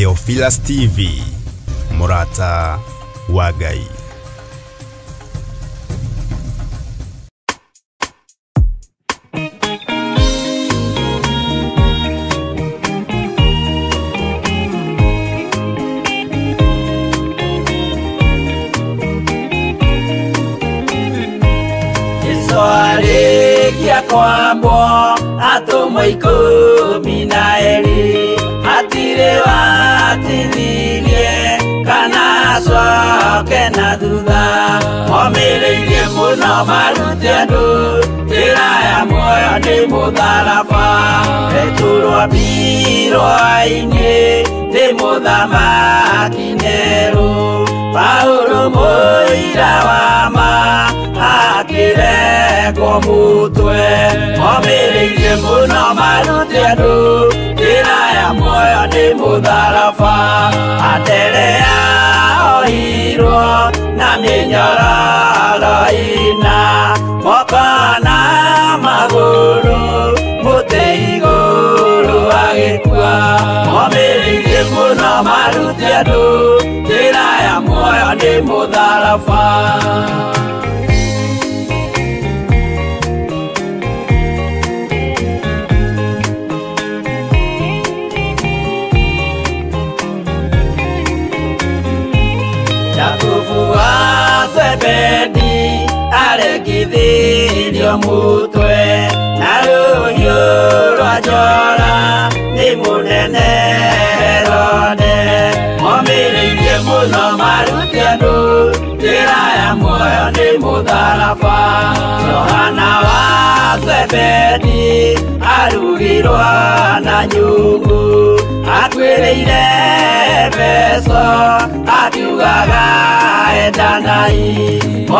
Theophilus TV, mũrata wa Ngai. Arĩkia kwambwo atũmwo 12 hatirĩ watithirie kana acoke na thutha omĩrĩirie mũno marute andũ njĩra ya muoyo nĩ mũtharaba Petero ambirwo-inĩ nĩ mũthamaki Nero Paulo mũira wa ma akĩrekwo mũtwe omĩrĩirie mũno marute andũ njĩra ya muoyo nĩ mũtharaba Anderea ohirwo na mĩnyororo ĩna moko na magũrũ mũtĩ igũrũ agĩkua omĩrĩirie mũno marute andũ njĩra ya muoyo nĩ mũtharaba. Jakubu wa Zebedi arekithirio mũtwe na rũhiũ rwa njora nĩ mũnene Herode omĩrĩirie mũno marute andũ njĩra ya muoyo nĩ mũtharaba Johana wa Zebedi arugirwo na nyũngũ akuĩrĩire Efeso akiugaga endanai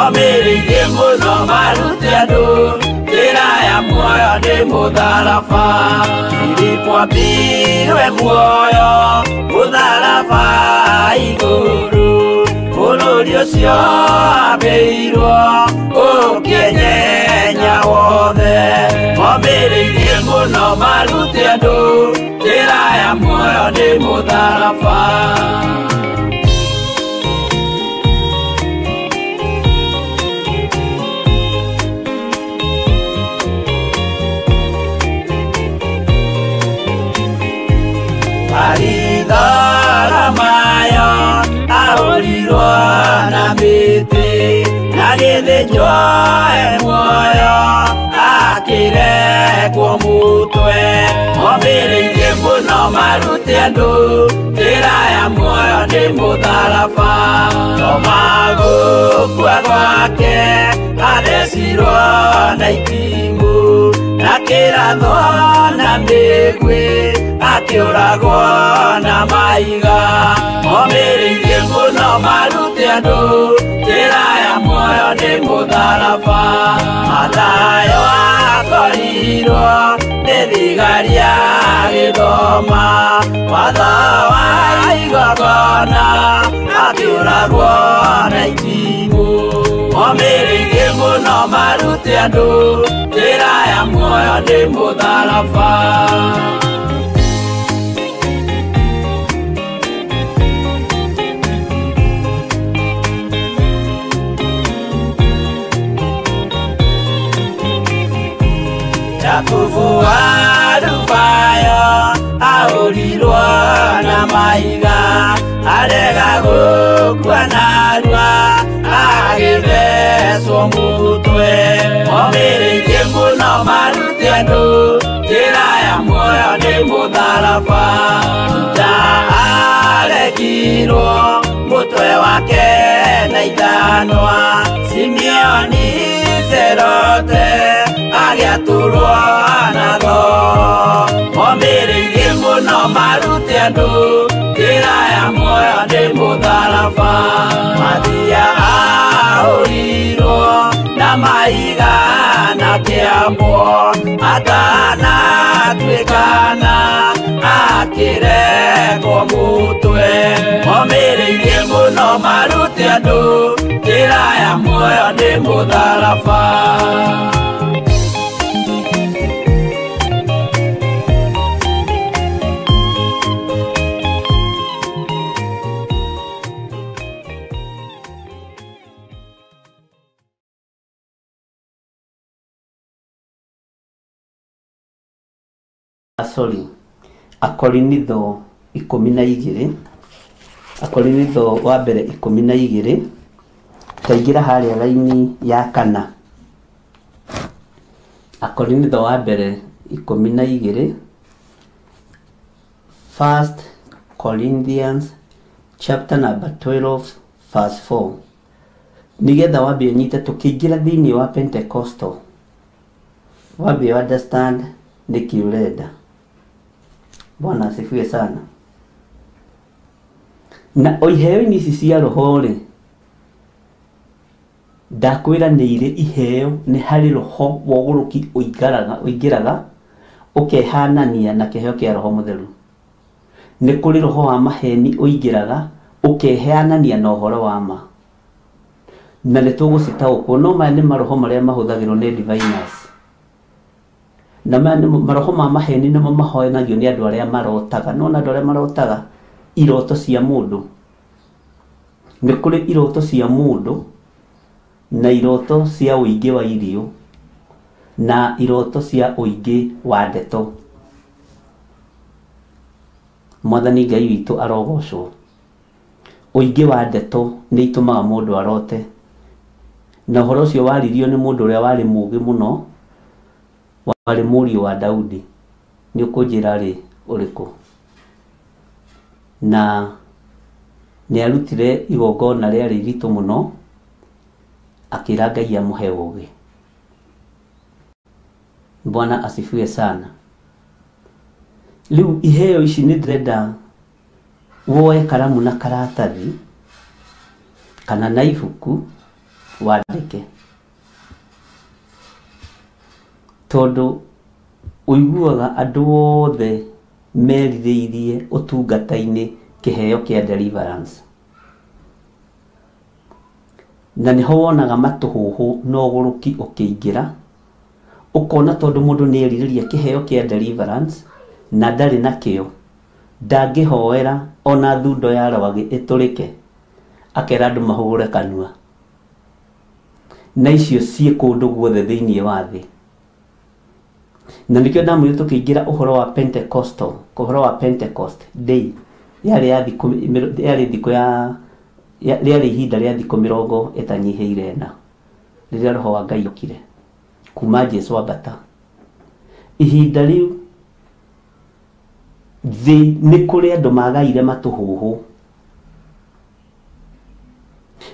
omĩrĩirie mũno marute andũ njĩra ya muoyo nĩ mũtharaba Filipo ambirwe muoyo mũtharaba igũrũ bũrũri ũcio ambĩirwo ũkĩenyenya wothe omĩrĩirie mũno marute andũ njĩra ya muoyo nĩ mũtharaba. Baritholomayo ahũrirwo na mĩtĩ na gĩthĩnjwo e muoyo akĩrekwo mũtwe omĩrĩirie mũno marute andũ njĩra ya muoyo nĩ mũtharaba Toma gũkua gwake athecirwo na itimũ na kĩrathwo na mĩguĩ akĩũragwo na mahiga omĩrĩirie mũno marute andũ njĩra ya muoyo nĩ mũtharaba Mathayo akorirwo nĩ thigari agĩthoma watho wa igongona akĩũragwo na itimũ omĩrĩirie mũno marute andũ njĩra ya muoyo nĩ mũtharaba. Jakubu wa Alufayo ahũrirwo na mahiga arega gũkua narua agĩthecwo mũtwe omĩrĩirie mũno marute andũ njĩra ya muoyo nĩ mũtharaba Juda arekirwo mũtwe wake na ithanwa Simeoni Serote agĩatũrwo na thoo omĩrĩirie mũno marute andũ njĩra ya muoyo nĩ mũtharaba Mathia ahũrirwo na mahiga na kĩambwo atanatuĩkana akĩrekwo mũtwe omĩrĩirie mũno marute andũ njĩra ya muoyo nĩ mũtharaba. sorry, Akorinitho 12, Akorinitho wa mbere 12, taingĩra harĩa raini ya kana. Akorinitho wa mbere 12, First Corinthians chapter number 12 verse 4. Nigetha wambe ũnyite tũkĩingĩra thĩinĩ wa Pentecostal, wambe understand nĩkĩ ũrenda. Bwana asifiwe sana. Na o iheo-inĩ ici cia roho rĩ, ndakwĩra nĩ irĩ iheo, nĩ harĩ roho wa ũgũrũki ũingĩraga ũkehanania na kĩheo kĩa roho mũtheru. Nĩ kũrĩ roho wa maheni ũingĩraga ũkehanania na ũhoro wa ma. Na nĩ tũgũcitaũkwo, no maya nĩ maroho marĩa mahũthagĩrwo nĩ diviners. Na maya nĩ maroho ma maheni nĩmo mahoyanagio nĩ andũ arĩa marotaga. Nĩwona andũ arĩa marotaga iroto cia mũndũ. Nĩ kũrĩ iroto cia mũndũ na iroto cia ũingĩ wa irio na iroto cia ũingĩ wa ndeto. Mwathani Ngai witũ arogocwo. Ũingĩ wa ndeto nĩ itũmaga mũndũ arote. Na ũhoro ũcio waririo nĩ mũndũ ũrĩa warĩ mũũgĩ mũno, warĩ mũriũ wa Daudi. Nĩ ũkũnjĩra rĩ ũrĩkũ? Na nĩ arutire igongona rĩarĩ iritũ mũno, akĩra Ngai amũhe ũũgĩ. Bwana asifiwe sana. Rĩu iheo ici nĩ ndĩrenda woe karamu na karatathi kana na ibuku wandĩke, tondũ ũiguaga andũ othe merirĩirie ũtungata-inĩ kĩheo kĩa deliverance. Na nĩho wonaga matũhũhũ na ũgũrũki ũkĩingĩra, ũkona tondũ mũndũ nĩ erirĩria kĩheo kĩa deliverance na ndarĩ nakĩo, ndangĩhoera ona thundo ya rwagĩ ĩtũrĩke, akera andũ mahũre kanua. Na icio ciĩ kũndũ guothe thĩinĩ wa thĩ. Na nĩkĩo ndamwĩrire tũkĩingĩra ũhoro wa Pentecostal, ũhoro wa Pentecost day, yarĩ ya thikũ, yarĩ thikũ ya, rĩarĩ ihinda rĩa thikũ mĩrongo ĩtanyihĩire ĩna, rĩrĩa roho wa Ngai okire kuma Jesũ ambata. Ihinda rĩu thĩ nĩ kũrĩ andũ magaire matũhũhũ.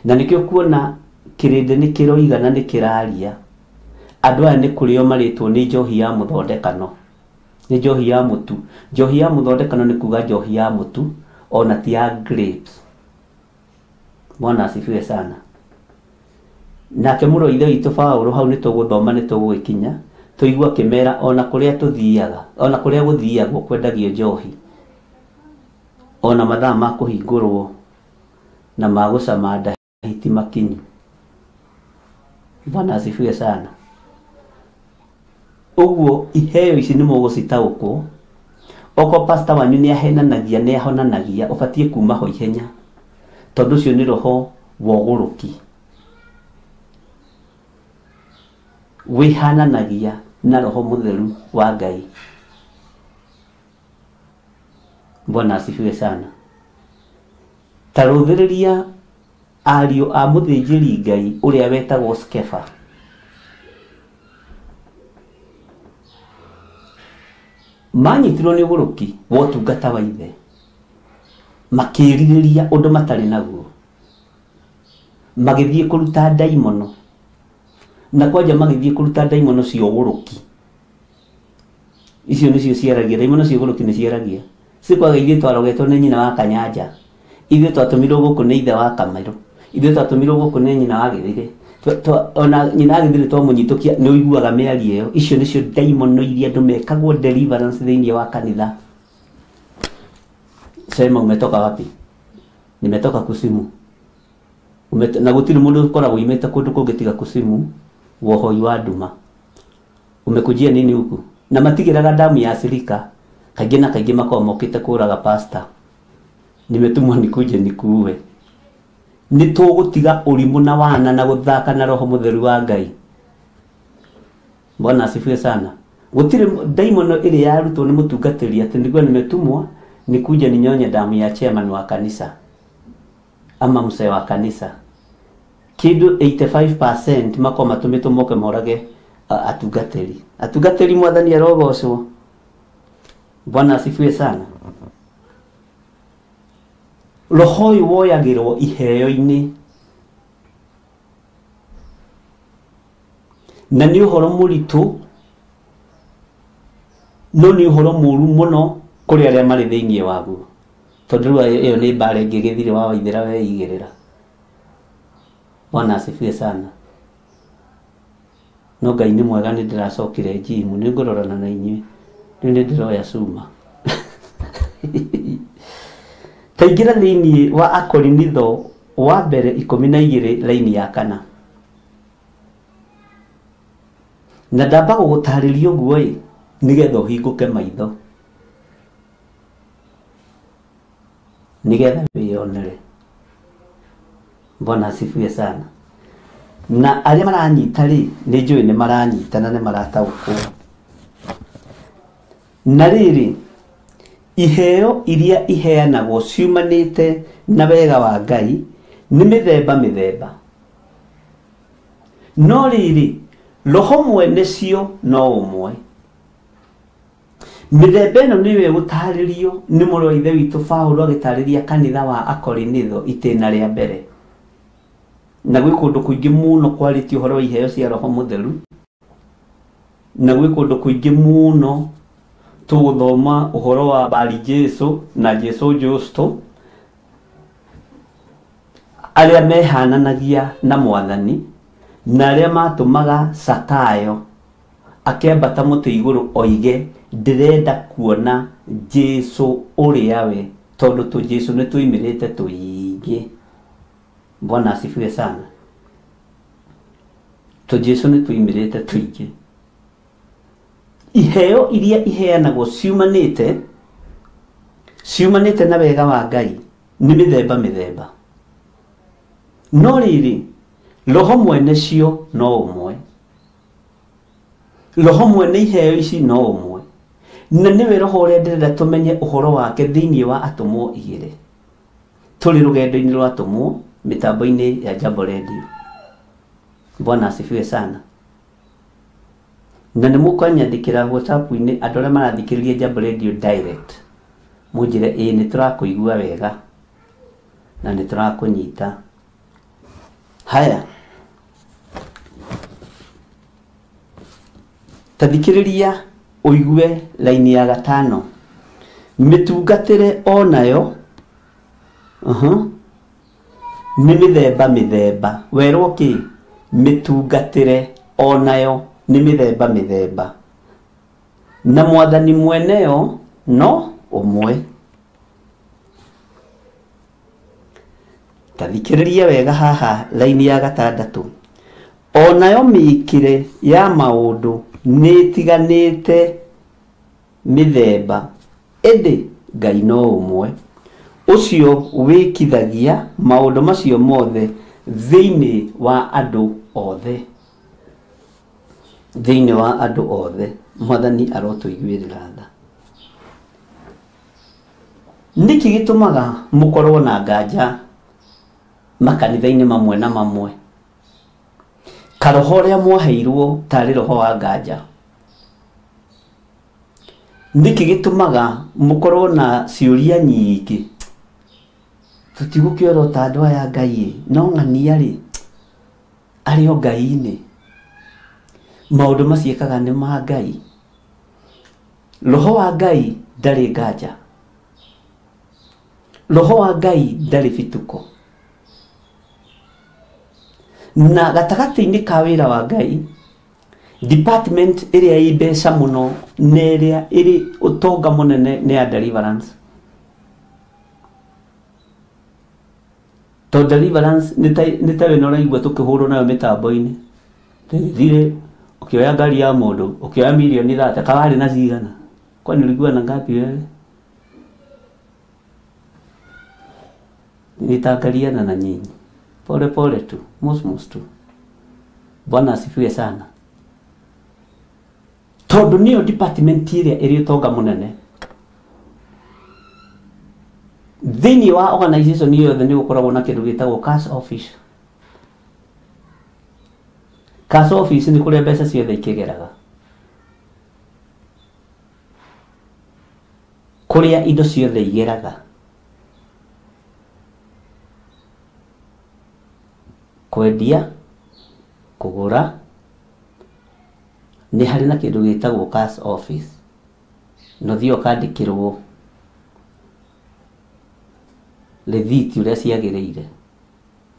Na nĩkĩo kuona kĩrĩndĩ nĩ kĩroiga na nĩ kĩraria. Andũ aya nĩ kũrĩo marĩtwo nĩ njohi ya mũthondekano, nĩ njohi ya mũtu. Njohi ya mũthondekano nĩ kuga njohi ya mũtu, ona ti ya grapes. Bwana asifiwe sana. Nake mũrũ wa ithe witũ Paũlũ hau nĩ tũgũthoma, nĩ tũgũgĩkinya, tũigua akĩmera ona kũrĩa tũthiaga, ona kũrĩa gũthiagwo kwendagio njohi, ona mathaa ma kũhingũrwo na ma gũcama ndahi ti makinyu. Bwana asifiwe sana. Ũguo iheo ici nĩ mũgũcitaũkwo. Okorwo pastor wanyu nĩ ahenanagia, nĩ ahonanagia, ũbatiĩ kuma ho ihenya, tondũ ũcio nĩ roho wa ũgũrũki. Wĩhananagia na roho mũtheru wa Ngai. Bwana asifiwe sana. Ta rũthĩrĩria ariũ a mũthĩnjĩri Ngai ũrĩa wetagwo Skefa. Manyitirwo nĩ ũgũrũki wa ũtungata wa ithe, makĩrirĩria ũndũ matarĩ naguo, magĩthiĩ kũruta ndaimono, na kwanja magĩthiĩ kũruta ndaimono cia ũgũrũki. Icio nĩcio ciaragia, ndaimono cia ũgũrũki nĩ ciaragia. Cikwaga ithuĩ twarogetwo nĩ nyina wa Kanyanja, ithuĩ twatũmirwo gũkũ nĩ ithe wa Kamairũ, ithuĩ twatũmirwo gũkũ nĩ nyina wa Gĩthĩrĩ. Ona nyina wa Gĩthĩrĩ twamũnyitũkia, nĩ ũiguaga mĩario ĩyo. Icio nĩcio ndaimono iria andũ mekagwo deliverance thĩinĩ wa kanitha. Sema umetoka wapi? Nimetoka Kusimu. Na gũtirĩ mũndũ ũkoragwo oimĩte kũndũ kũngĩ tiga Kusimu, wohoi wa nduma. Umekujia nini huku? Na matigĩraga damu ya silika, kaingĩ na kaingĩ makoragwo mokĩte kũraga pastor. Nimetumwa nikuje nikuue. Nĩ tũgũtiga ũrimũ na wana na gũthaka na roho mũtheru wa Ngai. Bwana asifiwe sana. Gũtirĩ ndaimono ĩrĩ yarutwo nĩ mũtungatĩri atĩ nĩguo nimetumwa nikuje ninyonye damu ya chairman wa kanisa ama mzee wa kanisa. Kĩndũ 85% makorwo matũmĩtwo moke morage atungatĩri. Atungatĩri mwathani arogocwo. Bwana asifiwe sana. Roho ũyũ woyagĩrwo iheo-inĩ na nĩ ũhoro mũritũ no nĩ ũhoro mũru mũno kũrĩ arĩa marĩ thĩinĩ waguo tondũ rĩu ĩyo nĩ mbara ĩngĩ gĩthirĩ wa waithĩra weigĩrĩra. Bwana asifiwe sana. No Ngai nĩ mwega nĩ ndĩracokire njimu nĩ ngũrorana na inyuĩ rĩu nĩ ndĩroya cuma. Taingĩra thĩinĩ wa Akorinitho wa mbere 12 laini ya 4. Na ndamba gũgũtarĩria ũguo ĩ nĩgetha ũhingũke maitho nĩgetha wĩyonere. Bwana asifiwe sana. Na arĩa maranyita rĩ nĩ njũĩ nĩ maranyita na nĩ marataũkwo. Na rĩrĩ iheo iria iheanagwo ciumanĩte na wega wa Ngai nĩ mĩthemba mĩthemba no rĩrĩ roho mwene cio no ũmwe. Mĩthemba ĩno nĩyo ĩgũtarĩrio nĩ mũrũ wa Ithe witũ Paũlũ agĩtarĩria kanitha wa Akorinitho itĩna rĩa mbere. Na gwĩ kũndũ kũingĩ mũno kwarĩtio ũhoro wa iheo cia roho mũtheru na gwĩ kũndũ kũingĩ mũno tũgũthoma ũhoro wa Bari Jesu na Jesu Justo arĩa mehananagia na mwathani na arĩa matũmaga Sakayo akĩambata mũtĩ igũrũ oige ndĩrenda kuona Jesu ũrĩa we tondũ tũ Jesu nĩ tũimĩrĩte tũingĩ. Bwana asifiwe sana. Tũ Jesu nĩ tũimĩrĩte tũingĩ. Iheo iria iheanagwo ciumanĩte na wega wa Ngai nĩ mĩthemba mĩthemba no rĩrĩ roho mwene cio no ũmwe. Roho mwene iheo ici no ũmwe na nĩwe roho ũrĩa ndĩrenda tũmenye ũhoro wake thĩinĩ wa atũmwo 2 tũrĩ rũgendo-inĩ rwa atũmwo mĩtambo-inĩ ya Jambo Radio. Bwana asifiwe sana. Na nĩ mũkanyandĩkĩra WhatsApp-inĩ andũ arĩa marathikĩrĩria Jambo Radio direct mũnjĩre ĩĩ nĩ tũrakũigua wega na nĩ tũrakũnyita. Haya, tathikĩrĩria ũigue laini ya 5. Mĩtungatĩre onayo nĩ mĩthemba mĩthemba. Werwo kĩ? Mĩtungatĩre onayo nĩ mĩthemba mĩthemba na mwathani mweneyo no ũmwe. Tathikĩrĩria wega haha laini ya 6. Onayo mĩĩkĩre ya maũndũ nĩ ĩtiganĩte mĩthemba ĩndĩ Ngai no ũmwe ũcio wĩkithagia maũndũ macio mothe thĩinĩ wa andũ othe. Thĩinĩ wa andũ othe. Mwathani arotũiguĩrĩra tha. Nĩkĩ gĩtũmaga mũkorwo na nganja makanitha-inĩ mamwe na mamwe? Karoho ũrĩa mwaheirwo tarĩ roho wa nganja. Nĩkĩ gĩtũmaga mũkorwo na ciũria nyingĩ? Tũtigũkĩorota andũ aya Ngai ĩ no ng'ania rĩ arĩ o Ngai-inĩ. Maũndũ macio ekaga nĩ ma Ngai. Roho wa Ngai ndarĩ nganja. Roho wa Ngai ndarĩ bituko. Na gatagatĩ-inĩ ka wĩra wa Ngai department ĩrĩa ĩ mbeca mũno na ĩrĩa ĩrĩ ũtonga mũnene nĩ ya deliverance. Tondũ deliverance nĩ ta wĩna ũraigua tũkĩhũrwo nayo mĩtambo-inĩ. Thire ukioya ngari ya mũndũ ukioya milioni 30 kawarĩ na cigana? Kwani ulikuwa na ngapi wewe? Nitaangaliana na nyinyi pole pole tu, mosmos tu. Bwana asifiwe sana. Tondu niyo department ĩrĩa ĩrĩ ũtonga mũnene. Thĩinĩ wa organization yothe nĩ gũkoragwo na kĩndũ gĩtagwo cash office. Cash office nĩ kũrĩa mbeca ciothe ikĩgeraga. Kũrĩa indo ciothe igeraga. Kwendia, kũgũra, nĩ harĩ na kĩndũ gĩtagwo cash office. Na ũthiĩ ũkandĩkĩrwo rĩthiti ũrĩa ciagĩrĩire.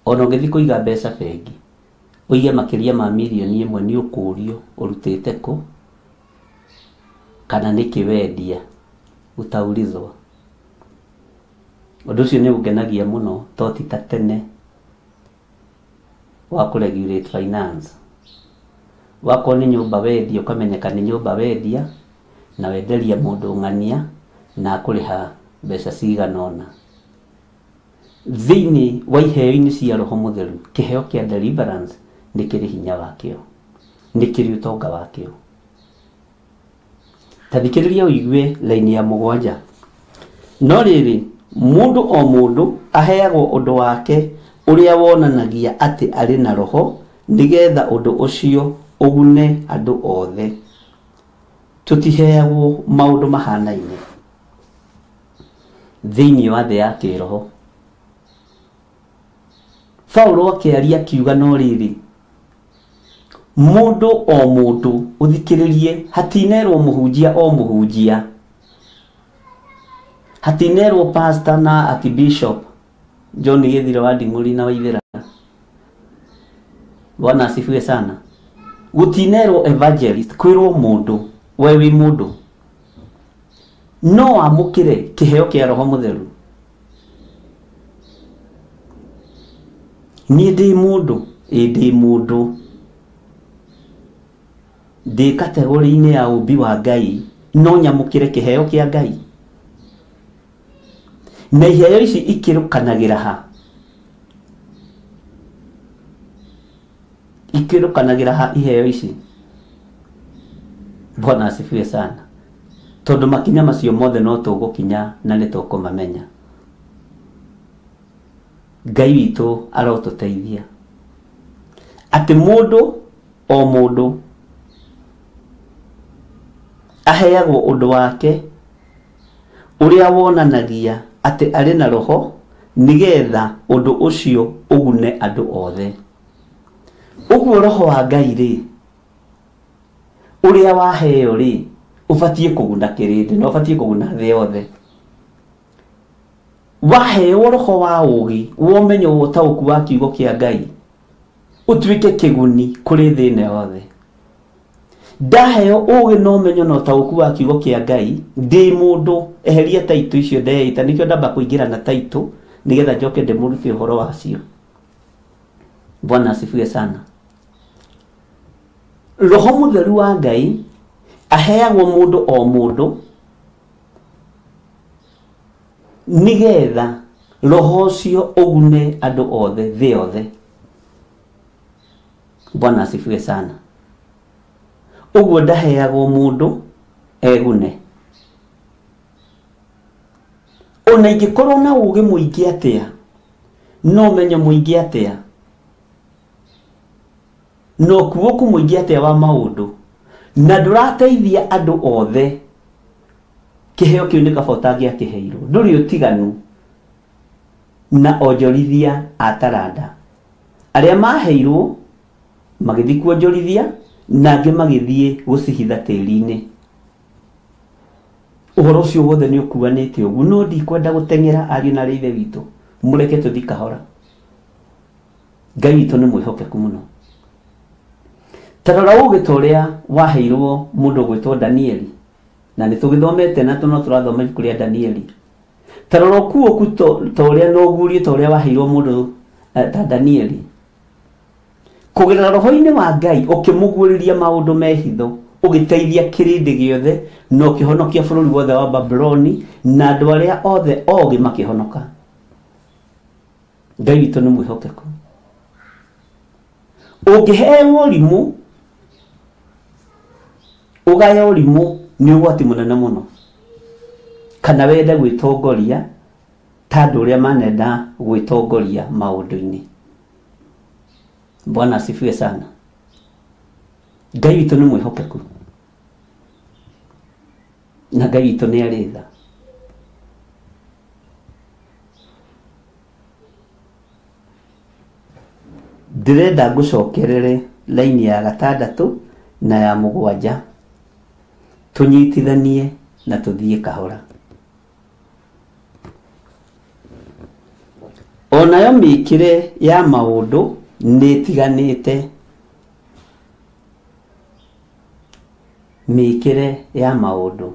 Ona ũngĩthiĩ kũiga mbeca bengi, ũige makĩria ma mirioni ĩmwe nĩ ũkũrio ũrutĩte kũ, kana nĩkĩ wendia, utaulizwa. Ũndũ ũcio nĩ ũngenagia mũno to ti ta tene wa kũ regulate finance. Wakorwo nĩ nyũmba wendia ũkamenyeka nĩ nyũmba wendia na wenderia mũndũ ng'ania na akũrĩha mbeca cigana ũna. Thĩinĩ wa iheo-inĩ cia Roho Mũtheru, kĩheo kĩa deliverance nĩ kĩrĩ hinya wakĩo, nĩ kĩrĩ ũtonga wakĩo. Ta thikĩrĩria ũigue laini ya 7. No rĩrĩ, mũndũ o mũndũ aheagwo ũndũ wake ũrĩa wonanagia atĩ arĩ na roho, nĩgetha ũndũ ũcio ũgune andũ othe. Tũtiheagwo maũndũ mahanaine thĩinĩ wa thĩ ya kĩroho. Paulo akĩaria akiuga no rĩrĩ, mũndũ o mũndũ ũthikĩrĩrie, hatinerwo mũhunjia o mũhunjia, hatinerwo pastor na archbishop John Githira wa Nding'uri na Waithera, Bwana asifiwe sana. Gũtinerwo evangelist, kwĩrwo mũndũ, we wĩ mũndũ no amũkĩre kĩheo kĩa Roho Mũtheru. Niĩ ndĩ mũndũ, ĩ ndĩ mũndũ, ndĩ kategori-inĩ ya ũmbi wa Ngai, no nyamũkĩre kĩheo kĩa Ngai. Na iheo ici ikĩrũkanagĩra ha? Ikĩrũkanagĩra ha iheo ici? Bwana asifiwe sana. Tondu makinya macio mothe no tũgũkinya na nĩ tũkũmamenya. Ngai witũ arotũteithia atĩ mũndũ o mũndũ aheagwo ũndũ wake ũrĩa wonanagia atĩ arĩ na roho, nĩgetha ũndũ ũcio ũgune andũ othe. Ũguo roho wa Ngai rĩ, ũrĩa waheo rĩ, ũbatiĩ kũguna kĩrĩndĩ na ũbatiĩ kũguna thĩ yothe. Waheo roho wa ũũgĩ, wa ũmenyo wa ũtaũku wa kiugo kĩa Ngai, ũtuĩke kĩguni kũrĩ thĩ ĩno yothe. Ndaheo ũũgĩ na ũmenyo na ũtaũku wa kiugo kĩa Ngai, ndĩ mũndũ, eheria taitũ icio ndeita, nĩkĩo ndamba kũingĩra na taitũ nĩgetha njoke ndĩmũrute ũhoro wacio. Bwana asifiwe sana. Roho Mũtheru wa Ngai aheagwo mũndũ o mũndũ nĩgetha roho ũcio ũgune andũ othe thĩ yothe. Bwana asifiwe sana. Ũguo ndaheagwo mũndũ egune. Ona ingĩkorwo na ũũgĩ mũingĩ atĩa, na ũmenyo mũingĩ atĩa, na ũkuũku mũingĩ atĩa wa maũndũ, na ndũrateithia andũ othe, kĩheo kĩu nĩ kaba ũtangĩakĩheirwo. Ndũrĩ ũtiganu na onjorithia a taranda. Arĩa maheirwo magĩthiĩ kuonjorithia, na angĩ magĩthiĩ gũcihitha tĩri-inĩ. Ũhoro ũcio wothe nĩ ũkuanĩte ũguo, no ndikwenda gũteng'era ariũ na ithe witũ, mũreke tũthiĩ kahora. Ngai witũ nĩ mwĩhokeku mũno. Ta rora ũũgĩ ta ũrĩa waheirwo mũndũ ũgwĩtwo Danieli, na nĩ tũgĩthomete na no tũrathoma ibuku rĩa Danieli. Ta rora ũkuũku ta ũrĩa na ũguũrio ta ũrĩa waheirwo mũndũ ta Danieli. Kũgerera roho-inĩ wa Ngai ũkĩmũguũrĩria maũndũ me hitho, ũgĩteithia kĩrĩndĩ gĩothe na ũkĩhonokia bũrũri wothe wa Babuloni, na andũ arĩa othe ogĩ makĩhonoka. Ngai witũ nĩ mwĩhokeku. Ũngĩheo ũrimũ Ũgaye ũrimũ nĩ ũgwati mũnene mũno. Kana wende gwĩtongoria ta andũ ũrĩa manenda gwĩtongoria maũndũ-inĩ. Bwana asifiwe sana. Ngai witũ nĩ mwĩhokeku. Na Ngai witũ nĩ arĩ tha. Ndĩrenda ngũcokerere laini ya 6 na ya 7 tũnyitithanie na tũthiĩ kahora. Onayo mĩkĩre ya maũndũ nĩ ĩtiganĩte. Mĩkĩre ya maũndũ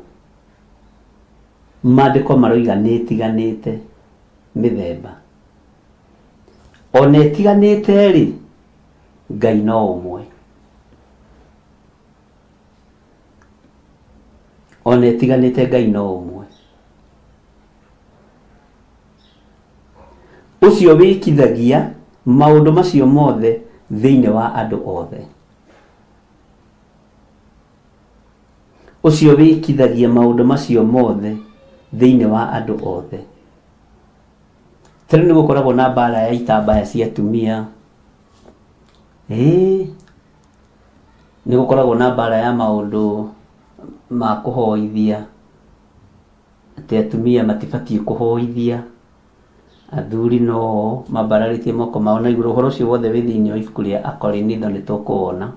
maandĩko maroiga nĩ ĩtiganĩte mĩthemba. Ona ĩtiganĩte rĩ, Ngai no ũmwe. Ona ĩtiganĩte Ngai no ũmwe. Ũcio wĩkithagia maũndũ macio mothe thĩinĩ wa andũ othe. Ũcio wĩkithagia maũndũ macio mothe thĩinĩ wa andũ othe. Tene nĩ gũkoragwo na mbara ya itambaya cia atumia. Nĩ gũkoragwo na mbara ya maũndũ ma kũhoithia, atĩ atumia matibatiĩ kũhoithia, athuri no mambararĩtie moko mao na igũrũ. Ũhoro ũcio wothe wĩ thĩinĩ wa ibuku rĩa Akorinitho nĩ tũkũwona,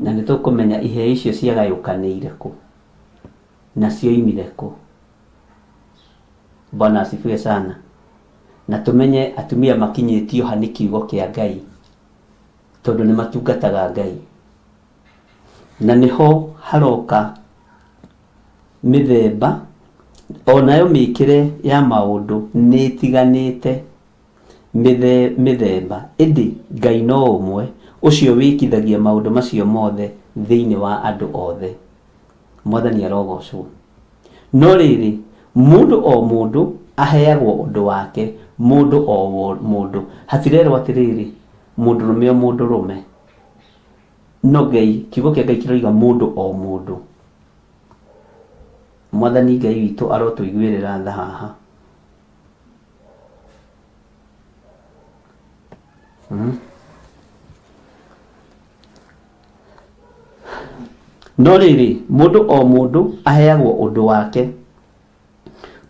na nĩ tũkũmenya iheo icio ciagayũkanĩire kũ na cioimire kũ. Bwana asifiwe sana. Na tũmenye atumia makinyĩtio ha nĩ kiugo kĩa Ngai, tondũ nĩ matungataga Ngai. Na nĩho haroka mĩthemba onayo mĩkĩre ya maũndũ nĩ ĩtiganĩte mĩthemba, ĩndĩ Ngai no ũmwe ũcio wĩkithagia maũndũ macio mothe thĩinĩ wa andũ othe. Mwathani arogocwo. No rĩrĩ, mũndũ o mũndũ aheagwo ũndũ wake, mũndũ o mũndũ. Hatirerwo atĩrĩrĩ mũndũrũme o mũndũrũme. No Ngai, kiugo kĩa Ngai kĩroiga mũndũ o mũndũ. Mwathani Ngai witũ arotũiguĩrĩra tha haha. No rĩrĩ, mũndũ o mũndũ aheagwo ũndũ wake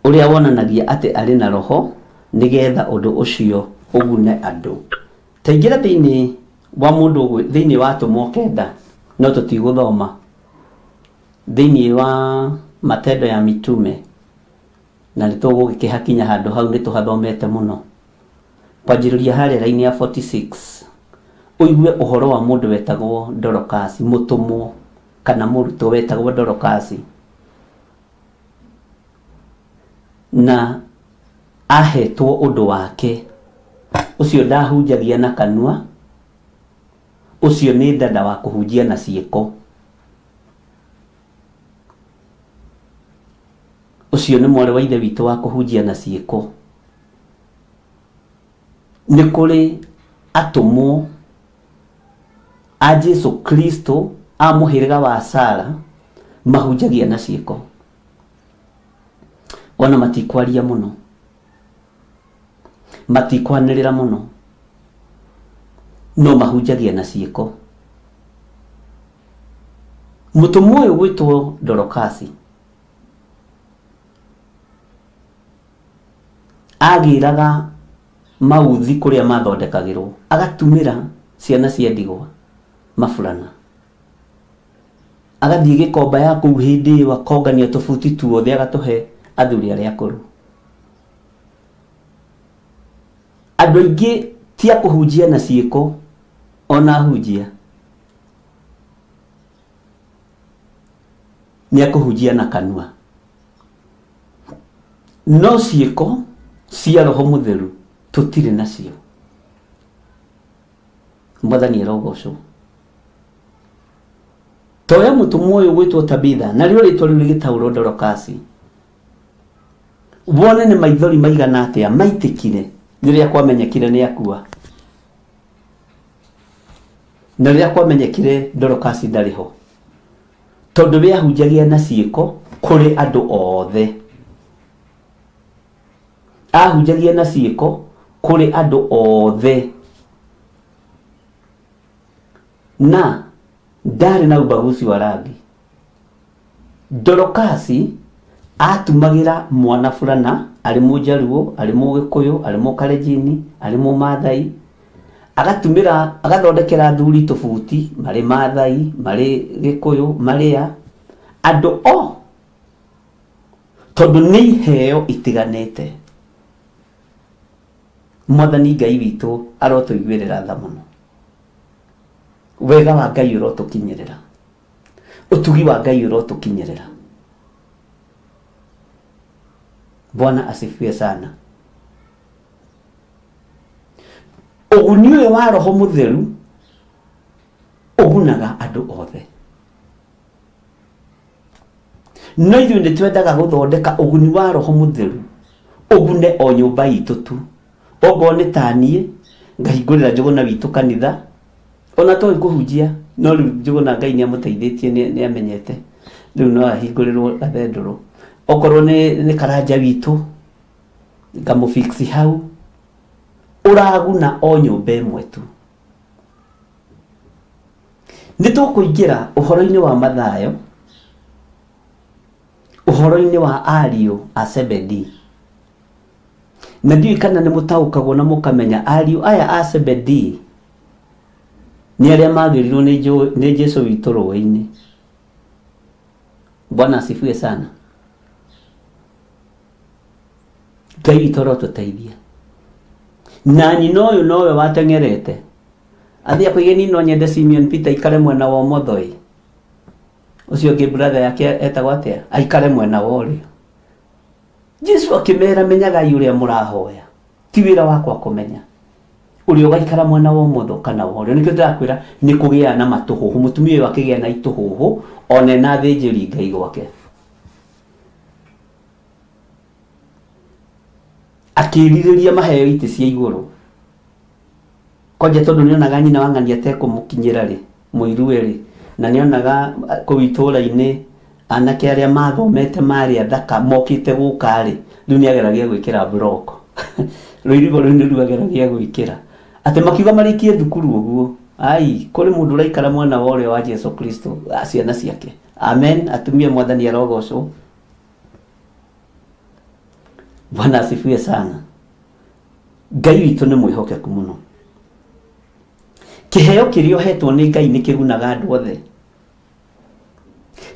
ũrĩa wonanagia atĩ arĩ na roho, nĩgetha ũndũ ũcio ũgune andũ. Taingĩra thĩinĩ wa mũndũ, thĩinĩ wa Atũmwo 9, no tũtigũthoma. Thĩinĩ wa Matendo ya Mitume, na nĩ tũgũgĩkĩhakinya handũ hau nĩ tũhathomete mũno. Kwanjĩrĩria harĩa raini ya 46, ũigue ũhoro wa mũndũ wetagwo Dorokasi, mũtũmwo kana mũrutwo wetagwo Dorokasi, na ahetwo ũndũ wake. Ũcio ndahunjagia na kanua, ũcio nĩ dada wa kũhunjia na ciĩko. Ũcio nĩ mwarĩ wa ithe witũ wa kũhunjia na ciĩko. Nĩ kũrĩ atũmwo a Jesu Kristo a mũhĩrĩga wa Sara mahunjagia na ciĩko. Ona matikwaria mũno, matikwanĩrĩra mũno, no mahunjagia na ciĩko. Mũtũmwo ũyũ gwĩtwo Dorokasi agĩraga mauthi kũrĩa mathondekagĩrwo, agatumĩra ciana cia ndigwa maburana, agathiĩ gĩkomba ya kũu hĩndĩ ĩyo akongania tũbuti tuothe agatũhe athuri arĩa akũrũ. Andũ aingĩ ti a kũhunjia na ciĩko, ona ahunjia nĩ a kũhunjia na kanua, no ciĩko cia Roho Mũtheru tũtirĩ nacio. Mwathani arogocwo. Toya mũtũmwo ũyũ gwĩtwo Tabitha, narĩo rĩtwa rĩu rĩgĩtaũrwo Dorokasi, wone nĩ maithori maigana atĩa maitĩkire rĩrĩa kwamenyekire nĩ akua, na rĩrĩa kwamenyekire Dorokasi ndarĩ ho. Tondũ we ahunjagia na ciĩko kũrĩ andũ othe. Ahunjagia na ciĩko kũrĩ andũ othe. Na ndarĩ na ubaguzi wa rangi. Dorokasi atumagira mwana fulana arĩ Mũjaruo, arĩ Mũgĩkũyũ, arĩ Mũkalenjini, arĩ Mũmathai, agatumĩra agathondekera athuri tũbuti marĩ Mathai, marĩ Gĩkũyũ, marĩa andũ o, tondũ nĩ iheo itiganĩte. Mwathani Ngai witũ arotũiguĩrĩra tha mũno. Wega wa Ngai ũrotũkinyĩrĩra, ũtugi wa Ngai ũrotũkinyĩrĩra. Bwana asifiwe sana. Ũguni ũyũ wa Roho Mũtheru ũgunaga andũ othe. No ithuĩ nĩ twendaga gũthondeka ũguni wa Roho Mũtheru ũgune o nyũmba itũ tu. Okorwo nĩ ta niĩ ngahingũrĩra Njũgũna witũ kanitha, ona toĩ kũhunjia, no rĩu Njũgũna Ngai nĩ amũteithĩtie, nĩ amenyete, rĩu no ahingũrĩrwo gathendũrũ. Okorwo nĩ Karanja witũ ngamũfix hau, ũraguna o nyũmba ĩmwe tu. Nĩ tũkũingĩra ũhoro-inĩ wa Mathayo, ũhoro-inĩ wa ariũ a Zebedi. Na ndiũĩ kana nĩ mũtaũkagwo na mũkamenya ariũ aya a Zebedi nĩ arĩa magĩrirwo nĩ Jesu witũ rũĩ-inĩ. Bwana asifiwe sana. Ngai witũ arotũteithia. Na nyina ũyũ nowe wateng'erete athiĩ akoige niĩ no nyende Simeon Peter aikare mwena wa ũmotho ĩ, ũcio ũngĩ brother yake etagwo atĩa, aikare mwena wa ũrĩo. Jesu akĩmera menyagai ũrĩa mũrahoya, ti wĩra wakwa kũmenya ũrĩa ũgaikara mwena wa ũmotho kana wa ũrĩo. Nĩkĩo ndĩrakwĩra nĩ kũgĩa na matũhũhũ. Mũtumia ũyũ akĩgĩa na itũhũhũ ona ena athĩnjĩri Ngai gwake, akĩrirĩria maheo itĩ cia igũrũ. Kwanja tondũ nĩonaga nyina wa ng'ania atekũmũkinyĩra rĩ, mũiruwe rĩ, na nĩonaga kũu itũũra-inĩ anake arĩa mathomete marĩ athaka mokĩte gũka rĩ, rĩu nĩageragia gwĩkĩra block. Rũirigo rũu nĩruo ageragia gwĩkĩra. Atĩ makiuga marĩkie thukuru ũguo, ai, kũrĩ mũndũ ũraikara mwena wa ũrĩo wa Jesu Kristo, ciana ciake. Amen. Atumia Mwathani arogocwo. Bwana asifiwe sana. Ngai witũ nĩ mwĩhokeku mũno. Kĩheo kĩrĩa ũhetwo nĩ Ngai nĩ kĩgunaga andũ othe.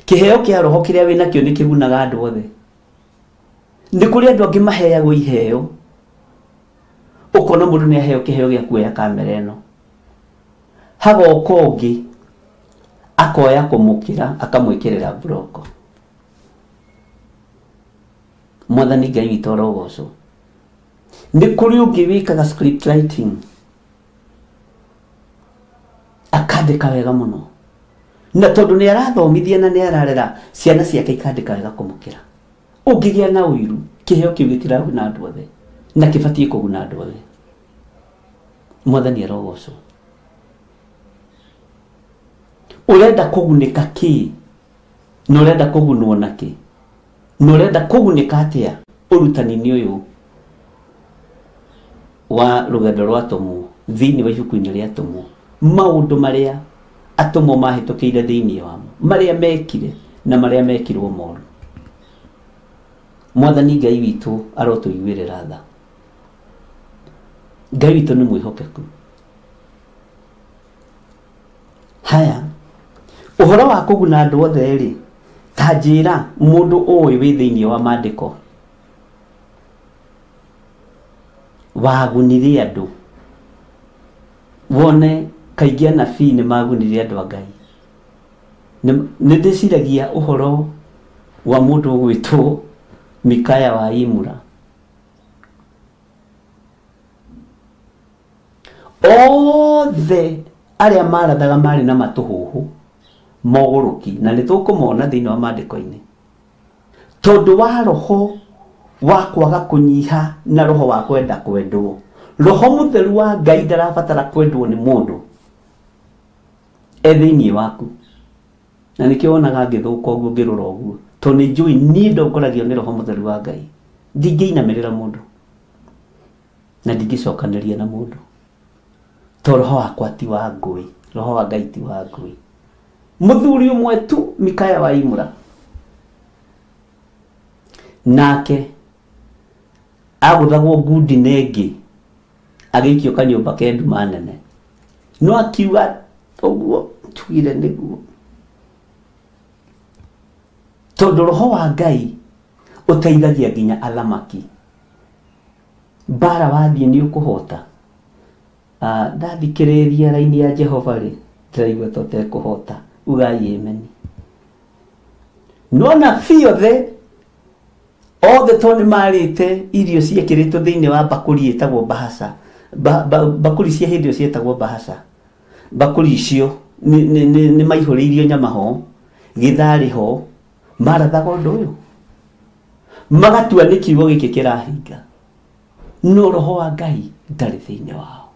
Kĩheo kĩa roho kĩrĩa wĩnakĩo nĩ kĩgunaga andũ othe. Nĩ kũrĩ andũ angĩ maheagwo iheo, ũkona mũndũ nĩ aheo kĩheo gĩa kuoya kamera ĩno, hagoka ũngĩ akoya kũmũkĩra akamwĩkĩrĩra mburoko. Mwathani Ngai witũ arogocwo. Nĩ kũrĩ ũngĩ wĩkaga script writing, akandĩka wega mũno, na tondũ nĩ arathomithia na nĩ ararera ciana ciake ikandĩka wega kũmũkĩra. Ũngĩgĩa na ũiru, kĩheo kĩu gĩtiraguna andũ othe na kĩbatiĩ kũguna andũ othe. Mwathani arogocwo. Ũrenda kũgunĩka kĩ na ũrenda kũgunwo na kĩ na ũrenda kũgunĩka atĩa ũrutani-inĩ ũyũ wa rũgendo rwa atũmwo thĩinĩ wa ibuku-inĩ rĩa atũmwo, maũndũ marĩa atũmwo mahĩtũkĩire thĩinĩ wamo, marĩa mekire na marĩa mekirwo moru. Mwathani Ngai witũ arotũiguĩrĩra tha. Ngai witũ nĩ mwĩhokeku. Haya, ũhoro wa kũguna andũ othe rĩ, ta njĩra mũndũ ũĩ wĩ thĩinĩ wa maandĩko wagunire andũ, wone kaingĩ anabii nĩ magunire andũ a Ngai. Nĩ ndĩciragia ũhoro wa mũndũ ũgwĩtwo Mikaya wa Imura. Othe arĩa marathaga marĩ na matũhũhũ mogũrũki, na nĩ tũkũmona thĩinĩ wa maandĩko-inĩ, tondũ wa roho wa kwaga kũnyiha na roho wa kwenda kwendwo. Roho Mũtheru wa Ngai ndarabatara kwendwo nĩ mũndũ e thĩinĩ waku. Na nĩkĩo wonaga ngĩthũka ũguo ngĩrora ũguo, tondũ nĩ njũĩ niĩ ndongoragio nĩ roho mũtheru wa Ngai. Ndingĩinamĩrĩra mũndũ na ndingĩcokanĩria na mũndũ, tondũ roho wakwa ti wa ngũĩ, roho wa Ngai ti wa ngũĩ. Mũthuri ũmwe tu Mikaya wa Imura, nake agũthagwo ngundi na ĩngĩ agĩikio kanyũmba ke nduma nene, no akiuga ũguo tugire nĩguo, tondũ roho wa Ngai ũteithagia nginya athamaki. Mbara wathiĩ nĩ ũkũhota. Ndathikĩrĩria raini ya Jehova rĩ, ndĩraigua ta ũtekũhota, ugai ameni. No anabii othe othe tondũ nĩ marĩte irio ciĩkĩrĩtwo thĩinĩ wa mbakũri ĩtagwo bahasha, mbakũri cia hĩndĩ ĩyo cietagwo bahasha, mbakũri icio nĩ maihũrĩirio nyama ho, gĩtharĩ ho, marathaga ũndũ ũyũ, magatua nĩ kiugo gĩkĩ kĩrahinga, no roho wa Ngai ndarĩ thĩinĩ wao.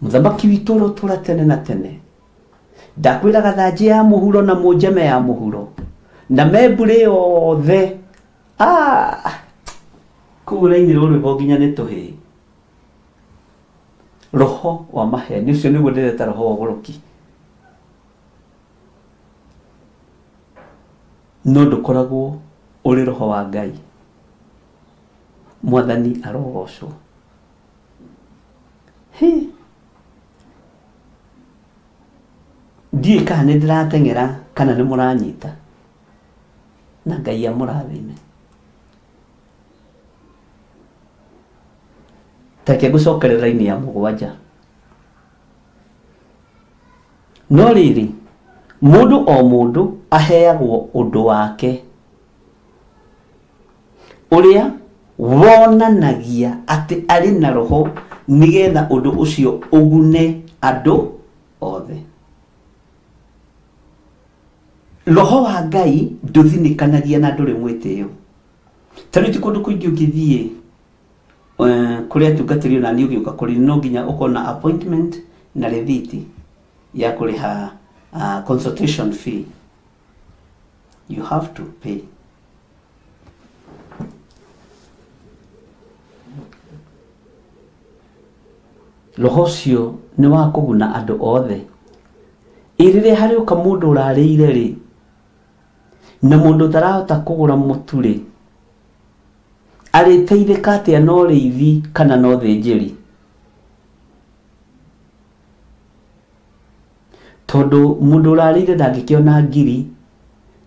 Mũthamaki witũ ũrĩa ũtũũra tene na tene, ndakwĩraga thanjĩ ya mũhuro na mũnjeme ya mũhuro na membure yothe, kũu ũrainĩrwo rwĩmbo nginya nĩ tũhĩĩ. Roho wa maheni ũcio nĩguo ndĩreta roho wa ũgũrũki, no ndũkoragwo ũrĩ roho wa Ngai. Mwathani arogocwo. Hi, ndiũĩ kana nĩ ndĩrateng'era kana nĩ mũranyita, na Ngai amũrathime. Take ngũcokerera raini ya mũgwanja. No rĩrĩ, mũndũ o mũndũ aheagwo ũndũ wake ũrĩa wonanagia atĩ arĩ na roho, nĩgetha ũndũ ũcio ũgune andũ othe. Roho wa Ngai ndũthinĩkanagia na ndũrĩ mwĩtĩo. Ta rĩu ti kũndũ kũingĩ ũngĩthiĩ kũrĩa atungatĩri ona niĩ ũgĩũka kũrĩ, no nginya ũkorwo na appointment na rĩthiti ya kũrĩha consultation fee. You have to pay. Roho ũcio nĩ wa kũguna andũ othe. Ĩ rĩrĩa harĩũka mũndũ ũrarĩire rĩ, na mũndũ ũtarahota kũgũra mũtu rĩ, arĩteithĩka atĩa no rĩithi kana no thĩnjĩri? Tondũ mũndũ ũrarĩire ndangĩkĩona ngiri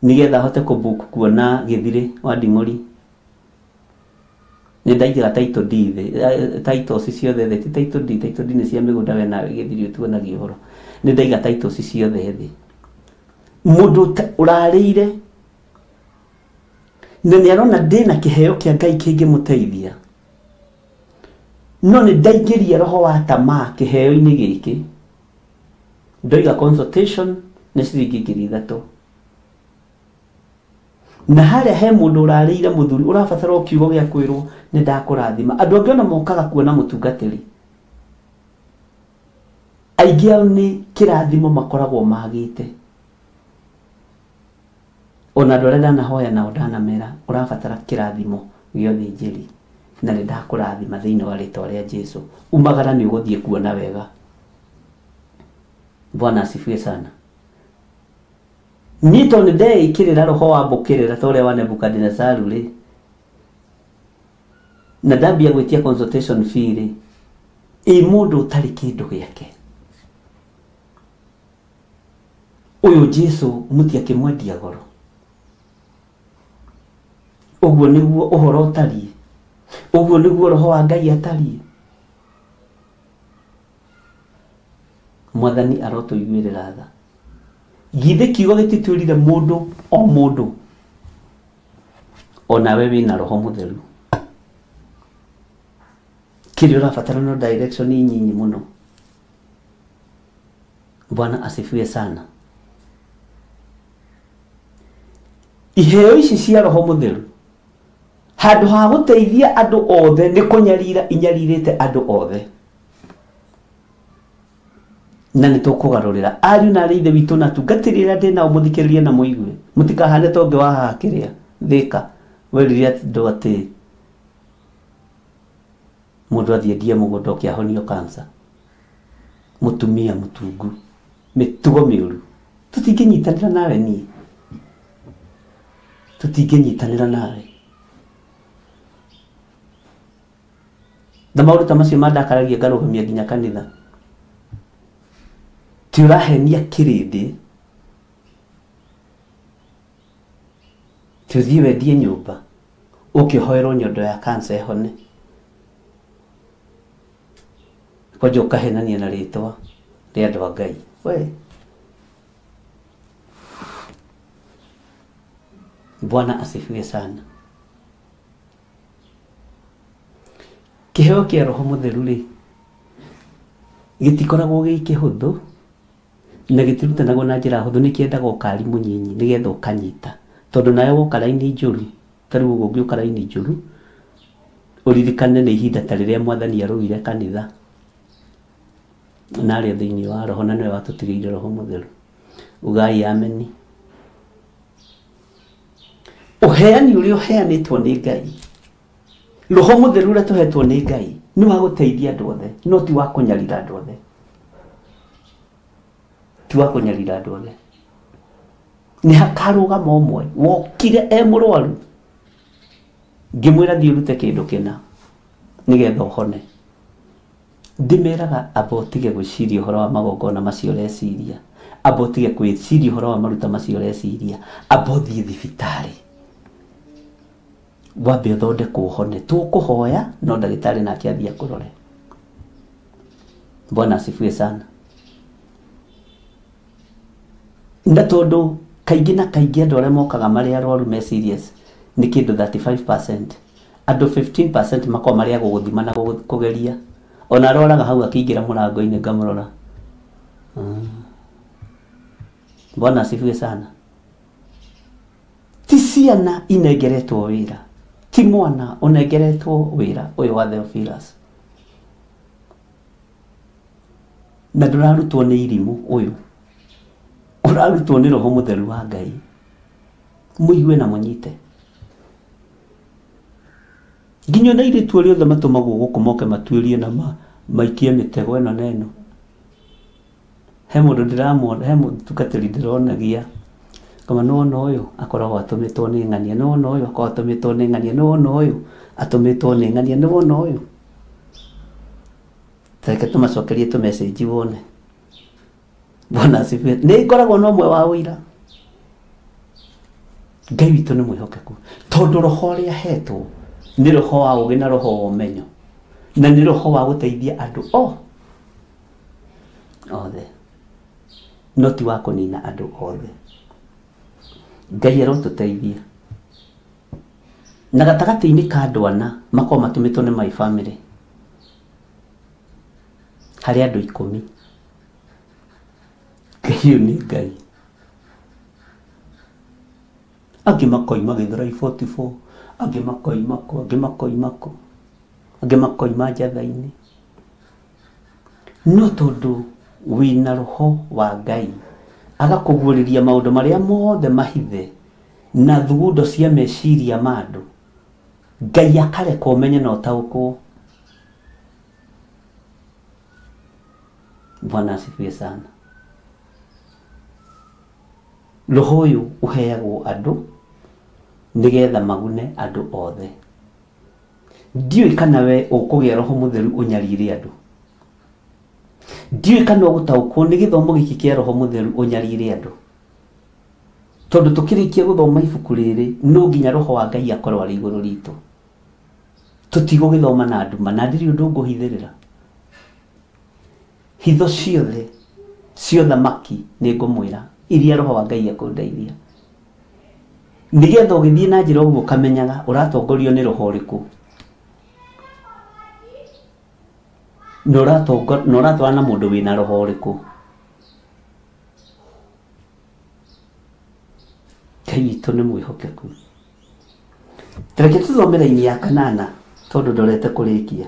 nĩgetha ahote kũbook kuona gĩthirĩ wa nding'ũri. Nĩ ndaigaga title deed thĩ, titles ciothe thĩ, ti title deed, title deed nĩ cia mĩgũnda we nawe gĩthiri ũtuonagia ũhoro. Nĩ ndaiga titles ciothe thĩ. Mũndũ ũrarĩire na nĩ arona ndĩna kĩheo kĩa Ngai kĩngĩmũteithia, no nĩ ndaingĩria roho wa tamaa kĩheo-inĩ gĩkĩ. Ndoiga consultation nĩ ciringi 3,000. Na harĩa he mũndũ ũrarĩire mũthuri ũrabatara o kiugo gĩa kwĩrwo nĩ ndakũrathima. Andũ angĩ ona mokaga kuona mũtungatĩri, aingĩ ao nĩ kĩrathimo makoragwo magĩte. Ona andũ arĩa ndanahoya nao ndanamera ũrabatara kĩrathimo gĩa ũthĩnjĩri na nĩ ndakũrathima thĩinĩ wa rĩtwa rĩa Jesũ. Umagara nĩ ũgũthiĩ kuona wega. Bwana asifiwe sana. Niĩ tondũ nĩ ndeĩkĩrĩra roho wa mbũkĩrĩra ta ũrĩa wa Nebukadnezaru rĩ, na ndambia gwĩtia consultation fee rĩ, ĩ mũndũ ũtarĩ kĩndũ gĩake, ũyũ Jesũ mũtiakĩmwendia goro. Ũguo nĩguo ũhoro ũtariĩ, ũguo nĩguo roho wa Ngai atariĩ. Mwathani arotũiguĩrĩra tha. Githĩ kiugo gĩtitwĩrire mũndũ o mũndũ onawe wĩna roho mũtheru, kĩrĩa ũrabatara no direction nyinyi mũno. Bwana asifiwe sana. Iheo ici cia roho mũtheru handũ ha gũteithia andũ othe nĩ kũnyarira inyarirĩte andũ othe. Na nĩ tũkũgarũrĩra ariũ na arĩ ithe witũ na tungatĩri arĩa ndĩ nao mũthikĩrĩrie na mũigue mũtikahane ta ũngĩ wa haha kĩrĩa Thĩka werire andũ atĩ mũndũ athiĩ endie mũgũnda ũke ahonio cancer. Mũtumia mũtungu mĩtugo mĩũru tũtingĩnyitanĩra nawe niĩ tũtingĩnyitanĩra nawe na maũndũ ta macio mandakaragia ngarũgamia nginya kanitha. Ti ũrahenia kĩrĩndĩ ti ũthiĩ wendie nyũmba ũke ũhoerwo nyondo ya cancer ĩhone kwanja ũkahenania na rĩtwa rĩa andũ a Ngai we. Bwana asifiwe sana. Kĩheo kĩa Roho Mũtheru rĩ gĩtikoragwo gĩ kĩhũthũ na gĩtirutanagwo na njĩra hũthũ, nĩ kĩendaga ũkari mũnyinyi nĩgetha ũkanyita, tondũ nawe woka raini njũru ta rĩu ũguo ũngĩũka raini njũru ũririkane nĩ ihinda ta rĩrĩa mwathani arũire kanitha na arĩa thĩinĩ wa Roho na nĩwe watũtigĩire Roho Mũtheru. Ugai ameni. Ũheani ũrĩa ũheanĩtwo nĩ Ngai, Roho Mũtheru ũrĩa tũhetwo nĩ Ngai nĩ wa gũteithia andũ othe, no ti wa kũnyarira andũ othe. Ti wa kũnyarira andũ othe. Nĩ hakarũgama ũmwe wokire e mũrwaru ngĩmwĩra thiĩ ũrute kĩndũ kĩna nĩgetha ũhone. Ndĩmeraga amba ũtige gwĩciria ũhoro wa magongona macio ũreciria, amba ũtige gwĩciria ũhoro wa maruta macio ũreciria, amba ũthiĩ thibitarĩ wambe ũthondekwo ũhone. Tũkũhoya no ndagĩtarĩ nake athiĩ akũrore. Bwana asifiwe sana. Na tondũ kaingĩ na kaingĩ andũ arĩa mokaga marĩ arwaru me serious nĩ kĩndũ 35%, andũ 15% makoragwo marĩ a gũgũthima na kũgeria. Ona aroraga hau akĩingĩra mũrango-inĩ ngamũrora. Bwana asifiwe sana. Ti ciana inengeretwo wĩra, ti mwana ũnengeretwo wĩra ũyũ wa Theophilus, na ndũrarutwo nĩ irimũ ũyũ, ũrarutwo nĩ Roho Mũtheru wa Ngai. Mũigue na mũnyite. Nginya ona airĩtu arĩa othe matũmagwo gũkũ moke matuĩrie na maikie mĩtego ĩno na ĩno. He mũndũ ndĩramuona, he mũtungatĩri ndĩronagia kama nĩwona ũyũ akoragwo atũmĩtwo nĩ ng'ania, nĩwona ũyũ akoragwo atũmĩtwo nĩ ng'ania, nĩwona ũyũ atũmĩtwo nĩ ng'ania, nĩwona ũyũ. Reke tũmacokerie tũmessage wone. Bwana asifiwe. Nĩ ngoragwo na ũmwe wa ũira. Ngai witũ nĩ mwĩhokeku tondũ roho ũrĩa ahetwo nĩ roho wa ũũgĩ na roho wa ũmenyo na nĩ roho wa gũteithia andũ othe, no ti wa kũnina andũ othe. Ngai arotũteithia. Na gatagatĩ-inĩ ka andũ ana makoragwo matũmĩtwo nĩ my family harĩ andũ 10. Ngai ũyũ nĩ Ngai. Angĩ makoima Gĩthũrai 44, angĩ makoima kũ, angĩ makoima kũ, angĩ makoima njatha-inĩ. No tondũ wĩna roho wa Ngai agakũguũrĩria maũndũ marĩa mothe mahithe na thugundo cia meciria ma andũ, Ngai akareka ũmenye na ũtaũkwo. Bwana asifiwe sana. Roho ũyũ ũheagwo andũ nĩgetha magune andũ othe. Ndiũĩ kana we ũkũgĩa Roho Mũtheru ũnyarire andũ. Ndiũĩ kana ũgũtaũkwo nĩ gĩthomo gĩkĩ kĩa Roho Mũtheru ũnyarire andũ. Tondũ tũkĩrĩkia gũthoma ibuku rĩrĩ no nginya Roho wa Ngai akorwo arĩ igũrũ ritũ. Tũtigũgĩthoma na nduma na ndirĩ ũndũ ngũhithĩrĩra. Hitho ciothe cia ũthamaki nĩ ngũmwĩra iria Roho wa Ngai ekũndeithia. Nĩgetha ũgĩthiĩ na njĩra ũguo ũkamenyaga ũratongorio nĩ roho ũrĩkũ na ũratwarana na mũndũ wĩna roho ũrĩkũ. Ngai witũ nĩ mwĩhokeku. Reke tũthome raini ya kanana tondũ ndorete kũrĩkia.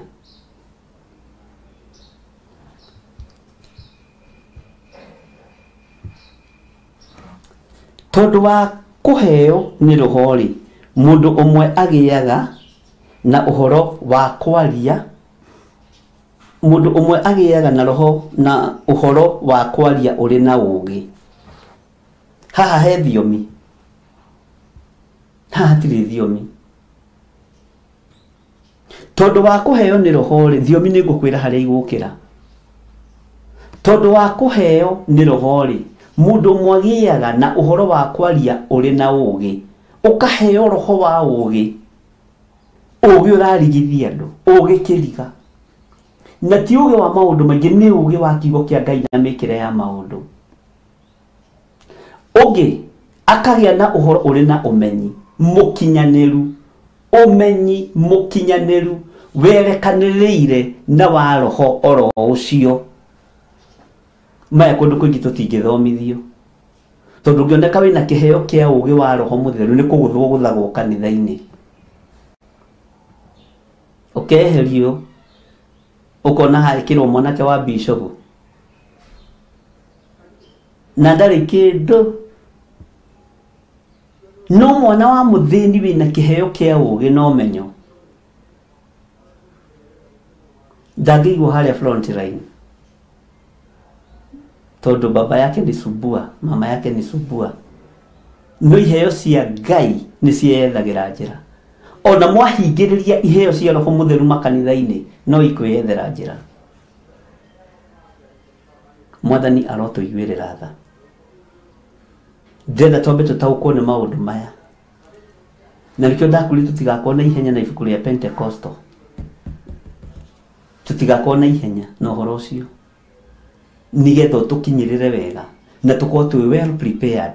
Tondũ wa kũheo nĩ roho rĩ, mũndũ ũmwe agĩaga na ũhoro wa kwaria, mũndũ ũmwe agĩaga na roho na ũhoro wa kwaria ũrĩ na ũũgĩ. Haha he thiomi, haha hatirĩ thiomi. Tondũ wa kũheo nĩ roho rĩ, thiomi nĩ ngũkwĩra harĩa igũkĩra. Tondũ wa kũheo nĩ roho rĩ, mũndũ ũmwe agĩaga na ũhoro wa kwaria ũrĩ na ũũgĩ, ũkaheo roho wa ũũgĩ. Ũũgĩ ũrarigithia andũ, ũũgĩ kĩriga. Na ti ũũgĩ wa maũndũ maingĩ, nĩ ũũgĩ wa kiugo kĩa Ngai na mĩkĩre ya maũndũ. Ũngĩ akagĩa na ũhoro ũrĩ na ũmenyi mũkinyanĩru, ũmenyi mũkinyanĩru werekanĩrĩire na wa roho oro ũcio. Maya kũndũ kũingĩ tũtingĩthomithio, tondũ ũngĩoneka wĩna kĩheo kĩa ũũgĩ wa roho mũtheru nĩ kũgũthwo gũthagwo kanitha-inĩ, ũkeherio, ũkona haĩkĩrwo mwanake wa bishopu na ndarĩ kĩndũ. No mwana wa mũthĩni wĩna kĩheo kĩa ũũgĩ na ũmenyo ndangĩigwo harĩa front line, tondũ baba yake ni subua, mama yake ni subua. No iheo cia Ngai nĩ ciethagĩra njĩra. Ona mwahingĩrĩria iheo cia roho mũtheru makanitha-inĩ no ikwĩyethera njĩra. Mwathani arotũiguĩrĩra tha. Ndĩrenda twambe tũtaũkwo nĩ maũndũ maya, na nĩkĩo ndakwĩrire tũtigakorwo na ihenya na ibuku rĩa Pentecostal. Tũtigakorwo na ihenya na ũhoro ũcio, nĩgetha tũkinyĩrĩre wega na tũkorwo twĩ well prepared.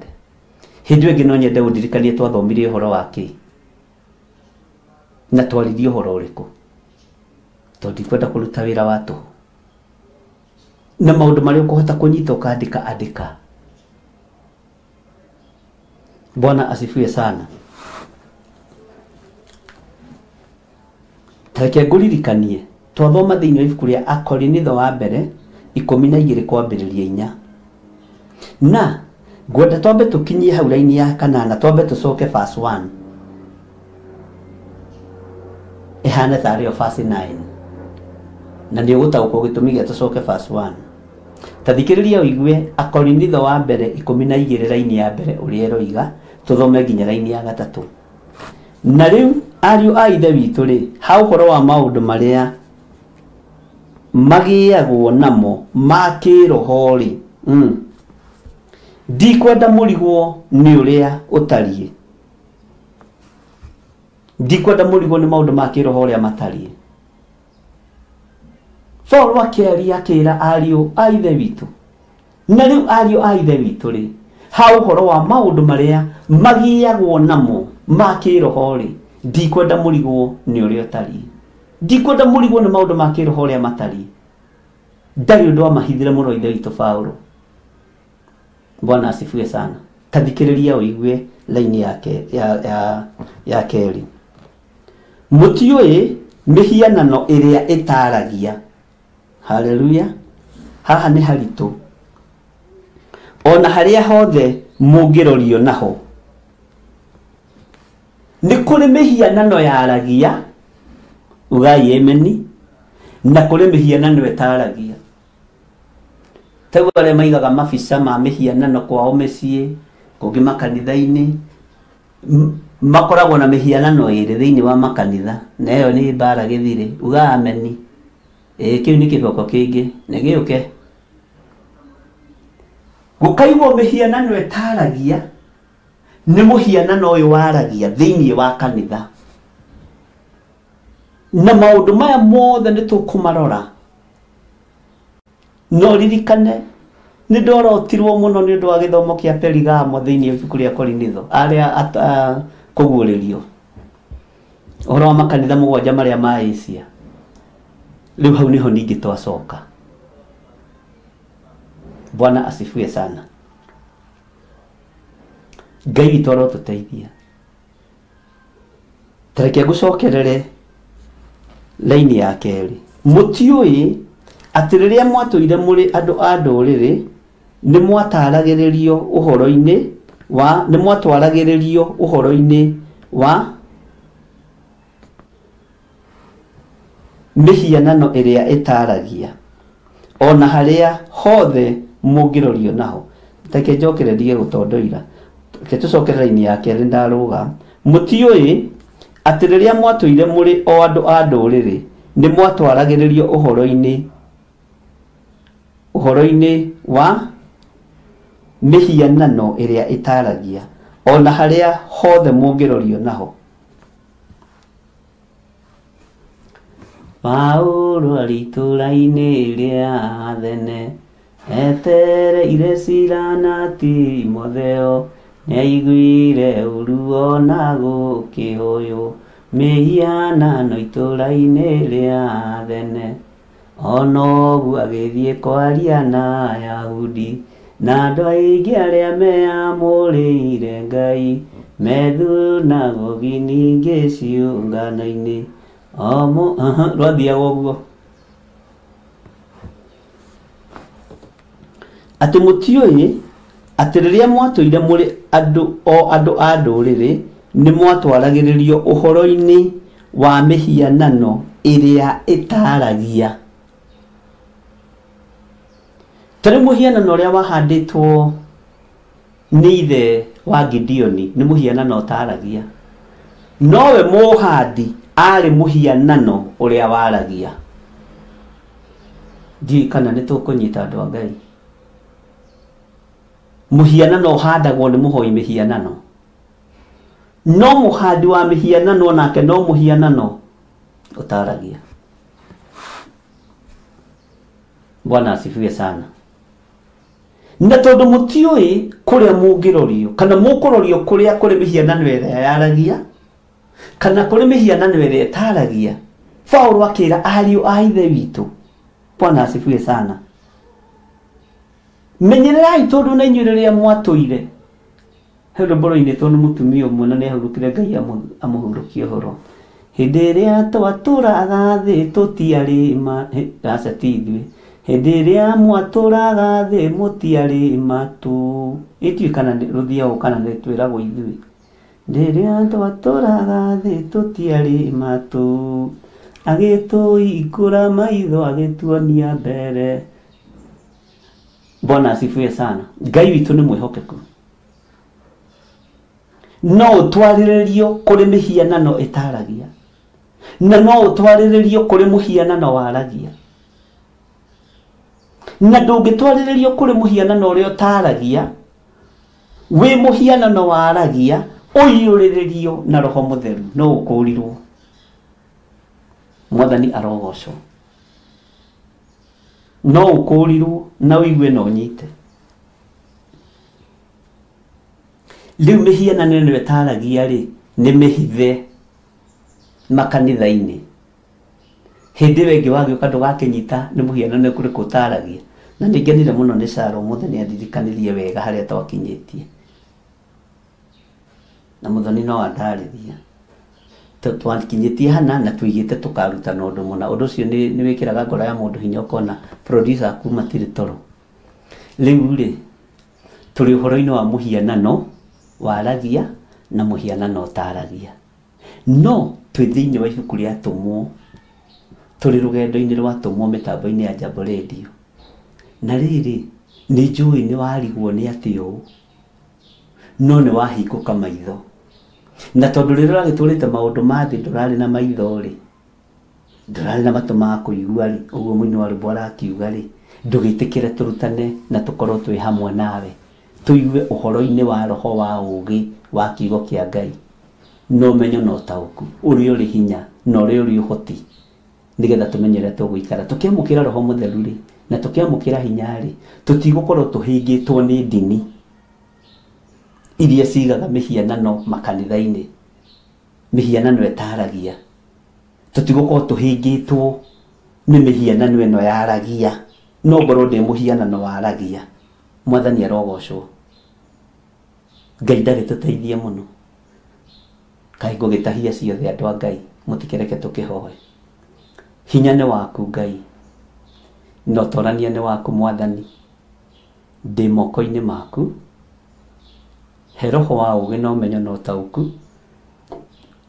Hĩndĩ ĩyo ĩngĩ no nyende ũndirikanie twathomire ũhoro wa kĩ na twaririe ũhoro ũrĩkũ, tondũ ndikwenda kũruta wĩra wa tũhũ. Na maũndũ marĩa ũkũhota kũnyita ũkandĩka andĩka. Bwana asifiwe sana. Reke ngũririkanie twathoma thĩinĩ wa ibuku rĩa Akorinitho wa mbere 12 kwambĩrĩria 4, na ngwenda twambe tũkinyie hau raini ya kanana, twambe tũcoke verse 1 ĩhane tarĩ o verse 9, na nĩ ũgũtaũkwo gĩtũmi gĩa tũcoke verse 1. Ta thikĩrĩria ũigue Akorinitho wa mbere 12 raini ya mbere ũrĩa ĩroiga, tũthome nginya raini ya gatatũ. Na rĩu ariũ a Ithe witũ rĩ, ha ũhoro wa maũndũ marĩa magĩagwo namo ma kĩroho rĩ, ndikwenda mũrigwo nĩ ũrĩa ũtariĩ. Ndikwenda mũrigwo nĩ maũndũ ma kĩroho ũrĩa matariĩ. Paul akĩaria akĩra ariũ a Ithe witũ, na rĩu ariũ a Ithe witũ rĩ, ha ũhoro wa maũndũ marĩa magĩagwo namo ma kĩroho rĩ, ndikwenda mũrigwo nĩ ũrĩa ũtariĩ. Ndikwenda mũrigwo nĩ maũndũ ma kĩroho ũrĩa matariĩ. Ndarĩ ũndũ wamahithire mũno Ithe witũ Paulo. Bwana asifiwe sana. Ta thikĩrĩria ũigue laini yake ya kerĩ. Mũtiũĩ mĩhianano ĩrĩa ĩtaragia. Haleluya. Haha nĩ haritũ. Ona harĩa hothe mũngĩrorio naho, nĩ kũrĩ mĩhianano yaragia, ugai emeni, na kũrĩ mĩhianano ĩtaragia. Taguo arĩa maigaga mabica ma mĩhianano kwao mĩciĩ, kũngĩ makanitha-inĩ, makoragwo na mĩhianano ĩrĩ thĩinĩ wa makanitha, na ĩyo nĩ mbara gĩthirĩ. Uga ameni. Ĩĩ, kĩu nĩ kĩboko kĩngĩ, nĩ gĩũke. Gũkaigwo mĩhianano ĩtaragia, nĩ mũhianano ũyũ waragia thĩinĩ wa kanitha. Na maũndũ maya mothe nĩ tũkũmarora. No ririkane nĩ ndorotirwo mũno nĩ ũndũ wa gĩthomo kĩa Perigamo thĩinĩ wa ibuku rĩa Korinitho, arĩa kũguũrĩrio ũhoro wa makanitha 7 marĩa ma Asia. Rĩu hau nĩho ningĩ twacoka. Bwana asifiwe sana. Ngai witũ arotũteithia. Ta reke ngũcokerere laini ya kerĩ. Mũtiũĩ atĩ rĩrĩa mwatũire mũrĩ andũ a ndũrĩrĩ nĩ mwataragĩrĩrio ũhoro-inĩ wa nĩ mwatwaragĩrĩrio ũhoro-inĩ wa mĩhianano ĩrĩa ĩtaragia ona harĩa hothe mũngĩrorio naho. Reke njokere ndige gũtondoira, reke tũcokere raini ya kerĩ ndarũga. Mũtiũĩ atĩ rĩrĩa mwatũire mũrĩ o andũ a ndũrĩrĩ nĩ mwatwaragĩrĩrio ũhoro-inĩ wa mĩhianano ĩrĩa ĩtaragia ona harĩa hothe mũngĩrorio naho. Paulo arĩ itũũra-inĩ rĩa Athene etereire Sila na Timotheo, nĩaiguire ũru ona gũkĩhũyũ mĩhianano itũũra-inĩ rĩa Athene. Ona ũguo agĩthiĩ kwaria na Ayahudi na andũ aingĩ arĩa meamũrĩire Ngai methunagogi ningĩ ciũngano-inĩ. Rwathiaga ũguo atĩ mũtiũĩ atĩ rĩrĩa mwatũire mũrĩ andũ o andũ a ndũrĩrĩ nĩ mwatwaragĩrĩrio ũhoro-inĩ wa mĩhianano ĩrĩa ĩtaragia. Tarĩ mũhianano ũrĩa wahandĩtwo nĩ ithe wa Gideoni nĩ mũhianano ũtaragia, nowe mũhandi arĩ mũhianano ũrĩa waragia. Ndiũĩ kana nĩ tũkũnyita andũ a Ngai. Mũhianano ũhandagwo nĩ mũhoi mĩhianano, no mũhandi wa mĩhianano nake no mũhianano ũtaragia. Bwana asifiwe sana. Na tondũ mũtiũĩ kũrĩa mũngĩrorio kana mũkũrorio kũrĩa kũrĩ mĩhianano ĩrĩa yaragia kana kũrĩ mĩhianano ĩrĩa ĩtaragia, Paulo akĩra ariũ a ithe witũ, Bwana asifiwe sana, menyererai tondũ na inyuĩ rĩrĩa mwatũire. He rwĩmbo rũinĩtwo nĩ mũtumia ũmwe na nĩahurũkire, Ngai amũhurũkie ũhoro. Hĩndĩ ĩrĩa twatũraga thĩ tũtiarĩ aca ti ithuĩ, hĩndĩ ĩrĩa mwatũraga thĩ mũtiarĩ matũ. Ĩtiũĩ kana rũthiaga kana nĩ twĩragwo ithuĩ. Rĩrĩa twatũraga thĩ tũtiarĩ matũ, agĩtũhingũra maitho agĩtuonia mbere. Bwana asifiwe sana. Ngai witũ nĩ mwĩhokeku. No ũtwarĩrĩrio kũrĩ mĩhianano ĩtaragia na no ũtwarĩrĩrio kũrĩ mũhianano waragia, na ndũngĩtwarĩrĩrio kũrĩ mũhianano ũrĩa ũtaragia wĩ mũhianano waragia ũiyũrĩrĩrio na Roho Mũtheru, no ũkũrirwo. Mwathani arogocwo. No ũkũrirwo na ũigue na ũnyite. Rĩu mĩhianano ĩno ĩtaragia rĩ nĩ mĩhithe makanitha-inĩ. Hĩndĩ ĩyo ĩngĩ wagĩũka ndũgakĩnyita nĩ mũhianano ũrĩkũ ũtaragia. Na nĩ ngenire mũno nĩ Sarah ũmũthĩ nĩ andirikanirie wega harĩa twakinyĩtie, na Mũthoni no andarĩria twakinyĩtie hana na tuigĩte tũkarutana ũndũ mũna. Ũndũ ũcio nĩ wĩkĩraga ngoro ya mũndũ hinya ũkona producer aku matirĩ toro. Rĩu rĩ tũrĩ ũhoro-inĩ wa mũhianano waragia na mũhianano ũtaragia, no twĩ thĩinĩ wa ibuku rĩa Atũmwo, tũrĩ rũgendo-inĩ rwa Atũmwo mĩtambo-inĩ ya Jambo Radio. Na rĩrĩ nĩ njũĩ nĩ warigwo nĩ atĩ ũũ, no nĩ wahingũka maitho. Na tondũ rĩrĩa ũragĩtũrĩte maũndũ ma thĩ ndũrarĩ na maitho rĩ, ndũrarĩ na matũ ma kũigua rĩ, ũguo mũini wa rwĩmbo arakiuga rĩ, ndũgĩtĩkĩre tũrutane na tũkorwo twĩ hamwe nawe, tũigue ũhoro-inĩ wa roho wa ũũgĩ wa kiugo kĩa Ngai, na ũmenyo na ũtaũku ũrĩa ũrĩ hinya na ũrĩa ũrĩ ũhoti, nĩgetha tũmenye ũrĩa tũgũikara. Tũkĩamũkĩra Roho Mũtheru rĩ, na tũkĩamũkĩra hinya rĩ, tũtigũkorwo tũhĩngĩtwo nĩ ndini iria cigaga mĩhianano makanitha-inĩ, mĩhianano ĩtaragia. Tũtigũkorwo tũhĩngĩtwo nĩ mĩhianano ĩno yaragia, no ngorwo ndĩ mũhianano waragia. Mwathani arogocwo. Ngai ndagĩtũteithie mũno. Kaĩ ngũgĩtahia ciothe andũ a Ngai, mũtikĩreke tũkĩhoe. Hinya nĩ waku Ngai, na ũtorania nĩ waku Mwathani. Ndĩ moko-inĩ maku, He roho wa ũũgĩ na ũmenyo na ũtaũku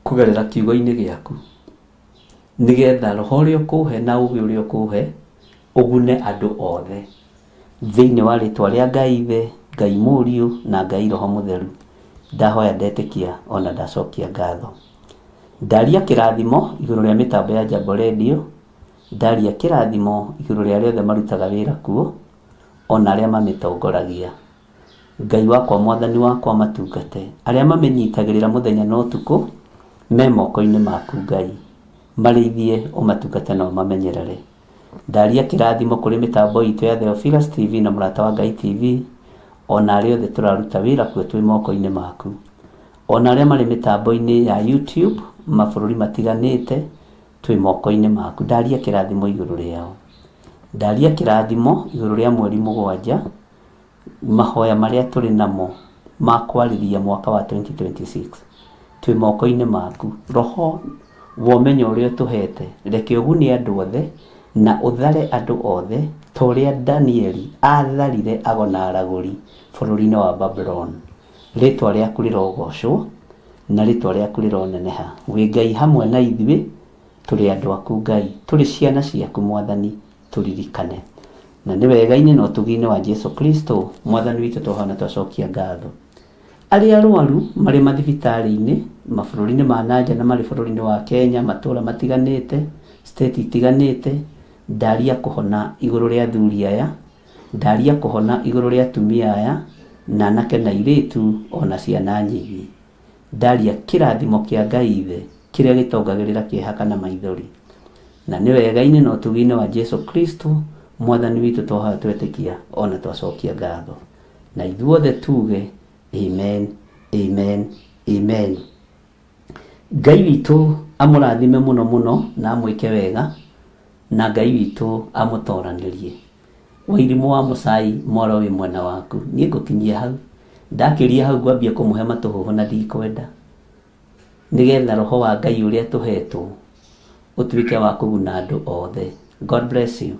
kũgerera kiugo-inĩ gĩaku, nĩgetha roho ũrĩa ũkũhe na ũũgĩ ũrĩa ũkũhe ũgune andũ othe. Thĩinĩ wa rĩtwa rĩa Ngai Ithe, Ngai Mũriũ na Ngai Roho Mũtheru, ndahoya ndetĩkia ona ndacokia ngatho. Ndaria kĩrathimo igũrũ rĩa mĩtambo ya Jambo Radio, ndaria kĩrathimo igũrũ rĩa arĩa othe marutaga wĩra kuo, ona arĩa mamĩtongoragia. Ngai wakwa mwathani wakwa matungate, arĩa mamĩnyitagĩrĩra mũthenya na ũtukũ, me moko-inĩ maku Ngai. Marĩithie ũmatungate na ũmamenyerere. Ndaria kĩrathimo kũrĩ mĩtambo itũ ya Theophilus TV na Mũrata wa Ngai TV, ona arĩa othe tũraruta wĩra kuo twĩ moko-inĩ maku. Ona arĩa marĩ mĩtambo-inĩ ya YouTube mabũrũri matiganĩte twĩ moko-inĩ maku. Ndaria kĩrathimo igũrũ rĩao. Ndaria kĩrathimo igũrũ rĩa mweri 7, mahoya marĩa tũrĩ namo ma kwarĩria mwaka wa 2026 twĩ moko-inĩ maku. Roho wa ũmenyo ũrĩa ũtũhete, reke ũgune andũ othe na ũthare andũ othe ta ũrĩa Danieli atharire ago na aragũri bũrũri-inĩ wa Babylon. Rĩtwa rĩaku rĩrogocwo na rĩtwa rĩaku rĩroneneha. Wĩ Ngai hamwe na ithuĩ, tũrĩ andũ aku Ngai, tũrĩ ciana ciaku Mwathani, tũririkane. Na nĩ wega-inĩ na ũtugi-inĩ wa Jesu Kristo Mwathani witũ twahoya twacokia ngatho. Arĩa arwaru marĩ mathibitarĩ-inĩ mabũrũri-inĩ ma nanja na marĩ bũrũri-inĩ wa Kenya, matũũra matiganĩte, state itiganĩte, ndaria kũhona igũrũ rĩa athuri aya, ndaria kũhona igũrũ rĩa atumia aya, na anake na airĩtu ona ciana nyinyi. Ndaria kĩrathimo kĩa Ngai Ithe kĩrĩa gĩtongagĩrĩra kĩeha kana maithori. Na nĩ wega-inĩ na ũtugi-inĩ wa Jesu Kristo Mwathani witũ twahoya twetĩkia ona twacokia ngatho. Na ithuothe tuge amen, amen, amen. Ngai witũ amũrathime mũno mũno na amwĩke wega, na Ngai witũ amũtoranĩrie. Wairimũ wa Mũcai mwaro wĩ mwena waku. Niĩ ngũkinyia hau, ndakĩria hau ngwambia kũmũhe matũhũhũ na ndikwenda, nĩgetha roho wa Ngai ũrĩa tũhetwo ũtuĩke wa kũguna andũ othe. God bless you.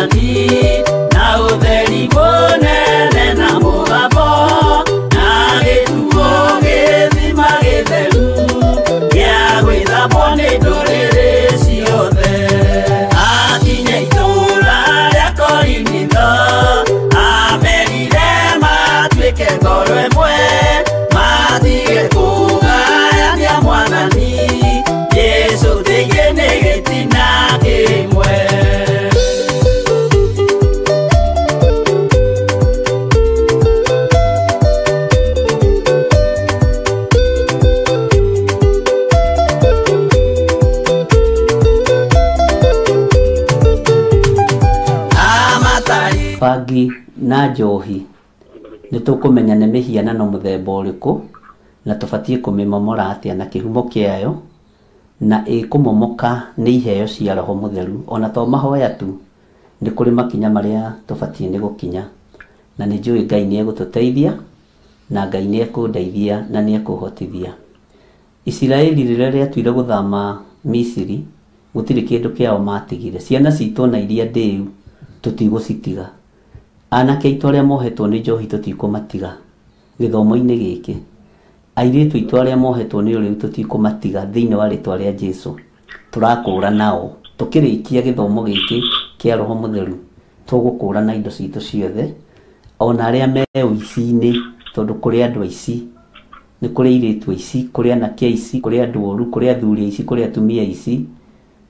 Mwathani na ũtheri mũnene na mũgambo na gĩtuo gĩthima gĩtheru gĩa gwĩthambwo nĩ ndũrĩrĩ ciothe. Akinya itũũra rĩa Korinitho amerire matuĩke ngoro ĩmwe matige kũgayania Mwathani Jesũ thĩinĩ nĩ gĩtina kĩmwe. Bangi na njohi nĩ tũkũmenya nĩ mĩhianano mũthemba ũrĩkũ na tũbatiĩ kũmĩmomora atĩa na kĩhumo kĩayo na ĩkũmomoka nĩ iheo cia Roho Mũtheru. Ona to mahoya tu, nĩ kũrĩ makinya marĩa tũbatiĩ nĩ gũkinya, na nĩ njũĩ Ngai nĩ egũtũteithia na Ngai nĩ ekũndeithia na nĩ ekũhotithia. Isiraeli rĩrĩa rĩatuire gũthama Misiri gũtirĩ kĩndũ kĩao matigire. Ciana citũ na iria ndĩu tũtigũcitiga. Anake aitũ arĩa mohetwo nĩ njohi tũtikũmatiga gĩthomo-inĩ gĩkĩ. Airĩtu aitũ arĩa mohetwo nĩ ũrĩu tũtikũmatiga thĩinĩ wa rĩtwa rĩa Jesũ. Tũrakũra nao. Tũkĩrĩkia gĩthomo gĩkĩ kĩa Roho Mũtheru tũgũkũra na indo citũ ciothe, ona arĩa me ũici-inĩ, tondũ kũrĩ andũ aici, nĩ kũrĩ airĩtu aici, kũrĩ anake aici, kũrĩ andũ oru, kũrĩ athuri aici, kũrĩ atumia aici,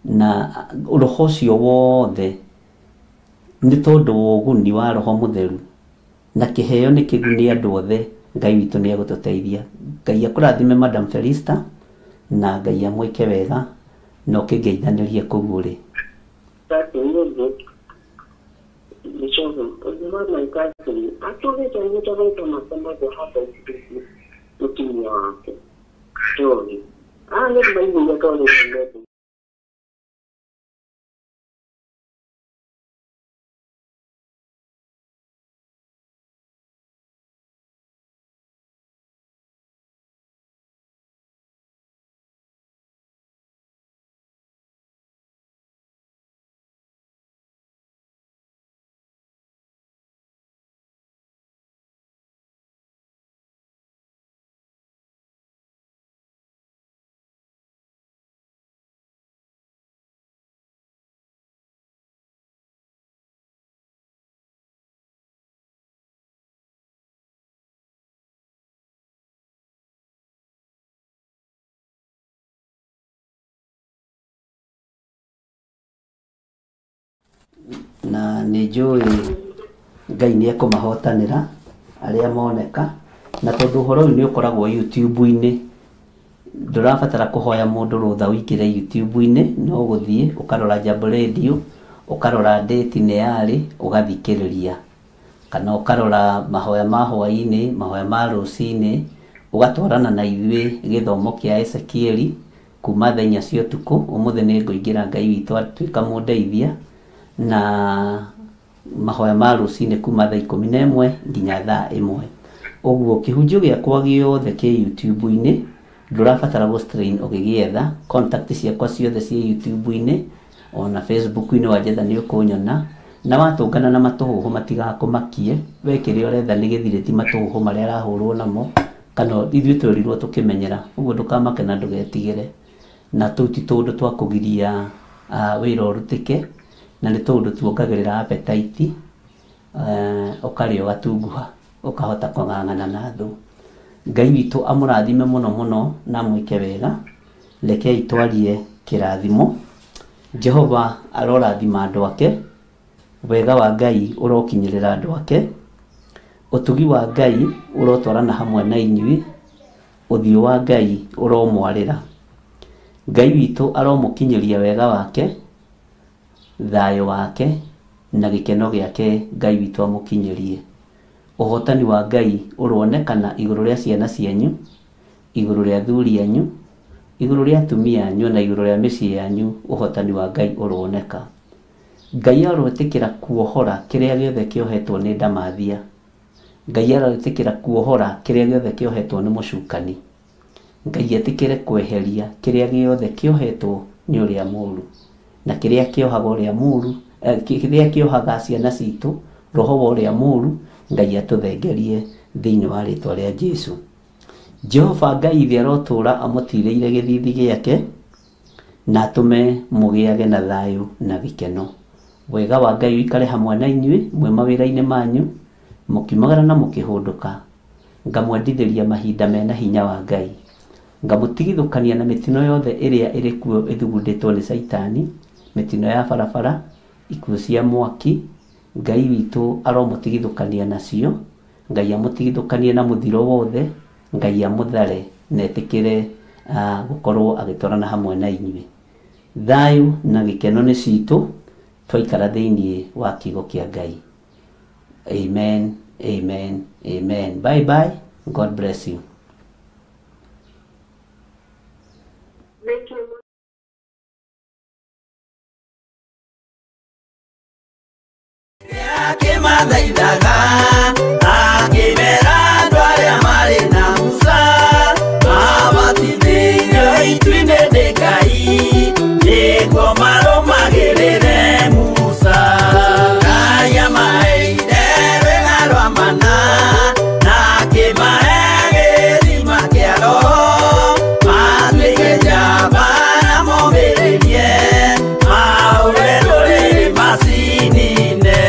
na roho ũcio wothe nĩ tondũ wa ũguni wa Roho Mũtheru na kĩheo nĩ kĩguni andũ othe. Ngai witũ nĩ egũtũteithia. Ngai akũrathime Madam Felista na Ngai amwĩke wega na ũkĩngeithanĩrie kũu ũrĩ. Na nĩ njũĩ Ngai nĩ ekũmahotanĩra arĩa moneka, na tondũ ũhoro ũyũ nĩ ũkoragwo YouTube-inĩ, ndũrabatara kũhoya mũndũ rũtha ũingĩre YouTube-inĩ, no gũthiĩ ũkarora Jambo Radio, ũkarora date nĩ yarĩ, ũgathikĩrĩria, kana ũkarora mahoya ma hwaĩ-inĩ, mahoya ma rũcinĩ, ũgatwarana na ithuĩ gĩthomo kĩa Ezekieli kuma thaa inya cia ũtukũ. Ũmũthĩ nĩ ngũingĩra Ngai witũ atuĩka mũndeithia, na mahoya ma rũcinĩ kuma thaa 11 nginya thaa 1. Ũguo kĩhunjio gĩakwa gĩothe kĩ YouTube-inĩ, ndũrabatara gũ strain ũgĩgĩetha. Contact ciakwa ciothe ciĩ YouTube-inĩ, ona Facebook-inĩ wanjetha nĩ ũkũnyona. Na watũngana na matũhũhũ matigakũmakie, we kĩrĩa ũretha nĩ gĩthirĩ, ti matũhũhũ marĩa arahũrwo namo, kana ithuĩ twerirwo tũkĩmenyera. Ũguo ndũkamake na ndũgetigĩre, na tũu ti tũũndũ twa kũgiria wĩra ũrutĩke, na nĩ tũũndũ tuongagĩrĩra appetite, ũkarĩa ũgatunguha, ũkahota kũng'ang'ana na thũ. Ngai witũ amũrathime mũno mũno na amwĩke wega. Rekei twarie kĩrathimo. Jehova arorathima andũ ake, wega wa Ngai ũrokinyĩrĩra andũ ake, ũtugi wa Ngai ũrotwarana hamwe na inyuĩ, ũthiũ wa Ngai ũromwarĩra. Ngai witũ aromũkinyĩria wega wake, thayũ wake na gĩkeno gĩake. Ngai witũ amũkinyĩrie. Ũhotani wa Ngai ũronekana igũrũ rĩa ciana cianyu, igũrũ rĩa athuri anyu, igũrũ rĩa atumia anyu, na igũrũ rĩa mĩciĩ yanyu. Ũhotani wa Ngai ũroneka. Ngai aroĩtĩkĩra kuohora kĩrĩa gĩothe kĩohetwo nĩ ndamathia. Ngai aroĩtĩkĩra kuohora kĩrĩa gĩothe kĩohetwo nĩ mũcukani. Ngai etĩkĩre kweheria kĩrĩa gĩothe kĩohetwo nĩ ũrĩa mũũru, na kĩrĩa kĩohaga ũrĩa mũũru kĩrĩa kĩohaga ciana citũ, roho wa ũrĩa mũũru, Ngai atũthengerie thĩinĩ wa rĩtwa rĩa Jesu. Jehova Ngai ithe arotũũra amũtirĩire gĩthithi gĩake na atũme mũgĩage na thayũ na gĩkeno. Wega wa Ngai ũikare hamwe na inyuĩ mwĩ mawĩra-inĩ manyu, mũkiumagara na mũkĩhũndũka. Ngamwendithĩria mahinda mena hinya wa Ngai. Ngamũtigithũkania na mĩtino yothe ĩrĩa ĩrĩ kuo ĩthugundĩtwo nĩ Caitani, mĩtino ya barabara, ikuũ cia mwaki, Ngai witũ aromũtigithũkania nacio, Ngai amũtigithũkanie na mũthiro wothe, Ngai amũthare na etĩkĩre gũkorwo agĩtwarana hamwe na inyuĩ. Thayũ na gĩkeno nĩ citũ twaikara thĩinĩ wa kiugo kĩa Ngai. Amen, amen, amen. Bye bye. God bless you. Thank you. Akĩmathaithaga, akĩmera andũ arĩa marĩ na Musa, mabatithĩirio itu-inĩ nĩ Ngai, nĩguo marũmagĩrĩre Musa. Ngai amaheire rwĩga rwa mana, na akĩmahe gĩthima kĩa Roho, matuĩke njamba na momĩrĩrie, mahũre ndũrĩrĩ macinine.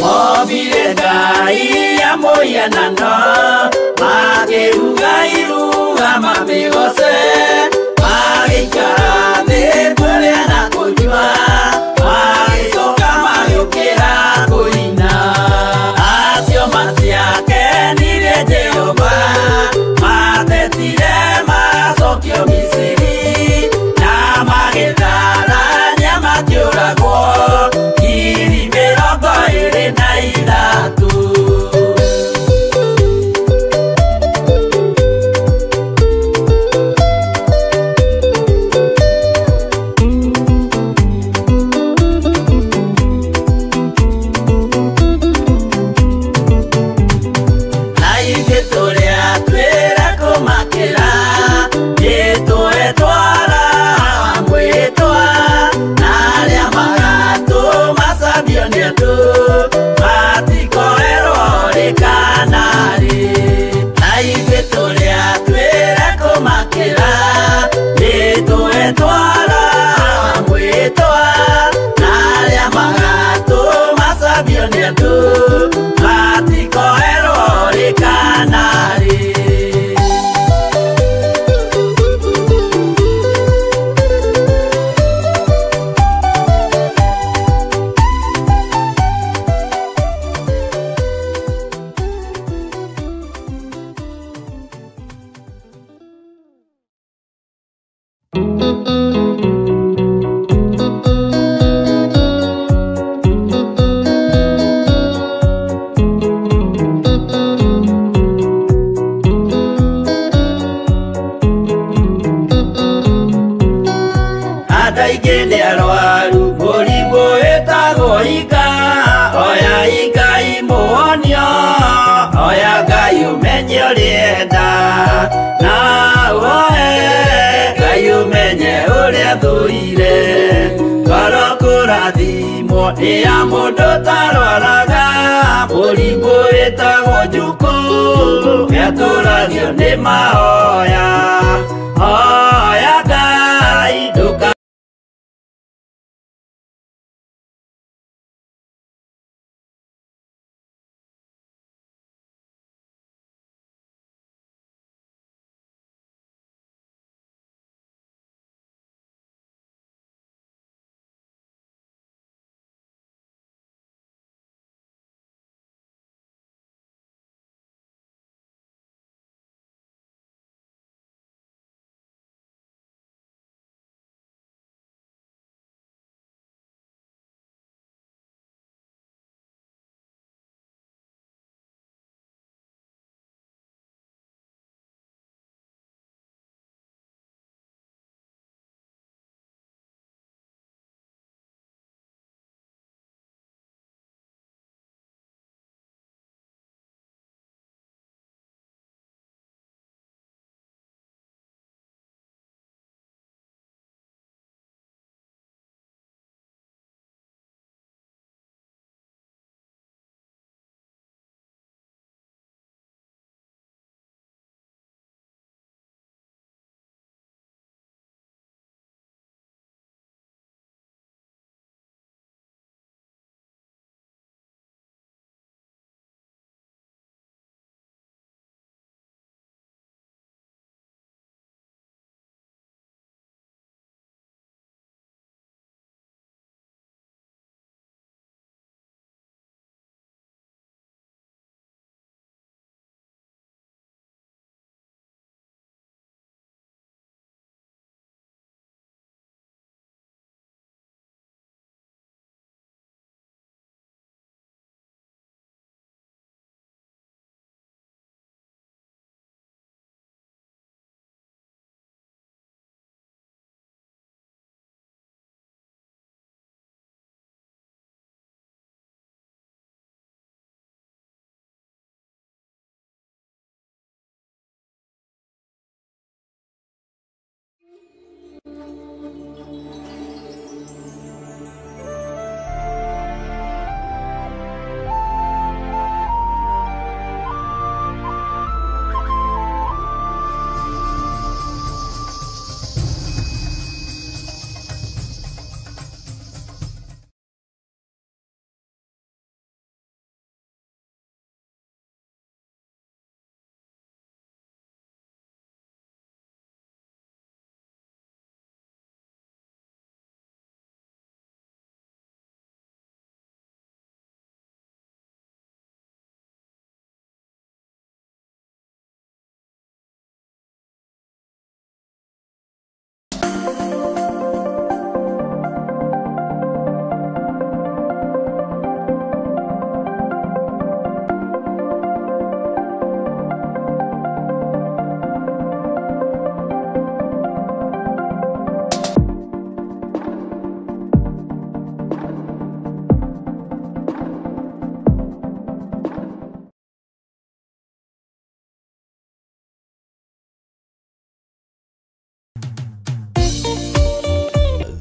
Ombire Ngai amũhianano, makĩruga iruga mamĩgoce, magĩikara thĩ kũrĩa na kũnyua, magĩcoka magĩũkĩra kũina. Acio matiakenirie Jehova, matetire macokio Misiri, na magĩtharania makĩũragwo 23,000. Na ithuĩ tũrĩa twĩra kũmakĩra, nĩtũetwara mwĩtwa, na arĩa magatũmacambio nĩ andũ, matikoerwo rĩ kana rĩ. Na ithuĩ tũrĩa twĩra kũmakĩra, nĩtũetwara mwĩtwa, na arĩa magatũmacambio nĩ andũ, matikoerwo rĩ kana rĩ. Andũ aingĩ nĩ arwaru mũrimũ wĩtagwo ika, oya Ngai mũhonio, oya Ngai ũmenye ũrĩa enda, na ũhoe Ngai ũmenye ũrĩa thũire. Ngoro kũrathimwo nĩ ya mũndũ ũtarwaraga, mũrimũ wĩtagwo njukũ, nĩatũragio nĩ mahoya. Hoya Ngai ndũka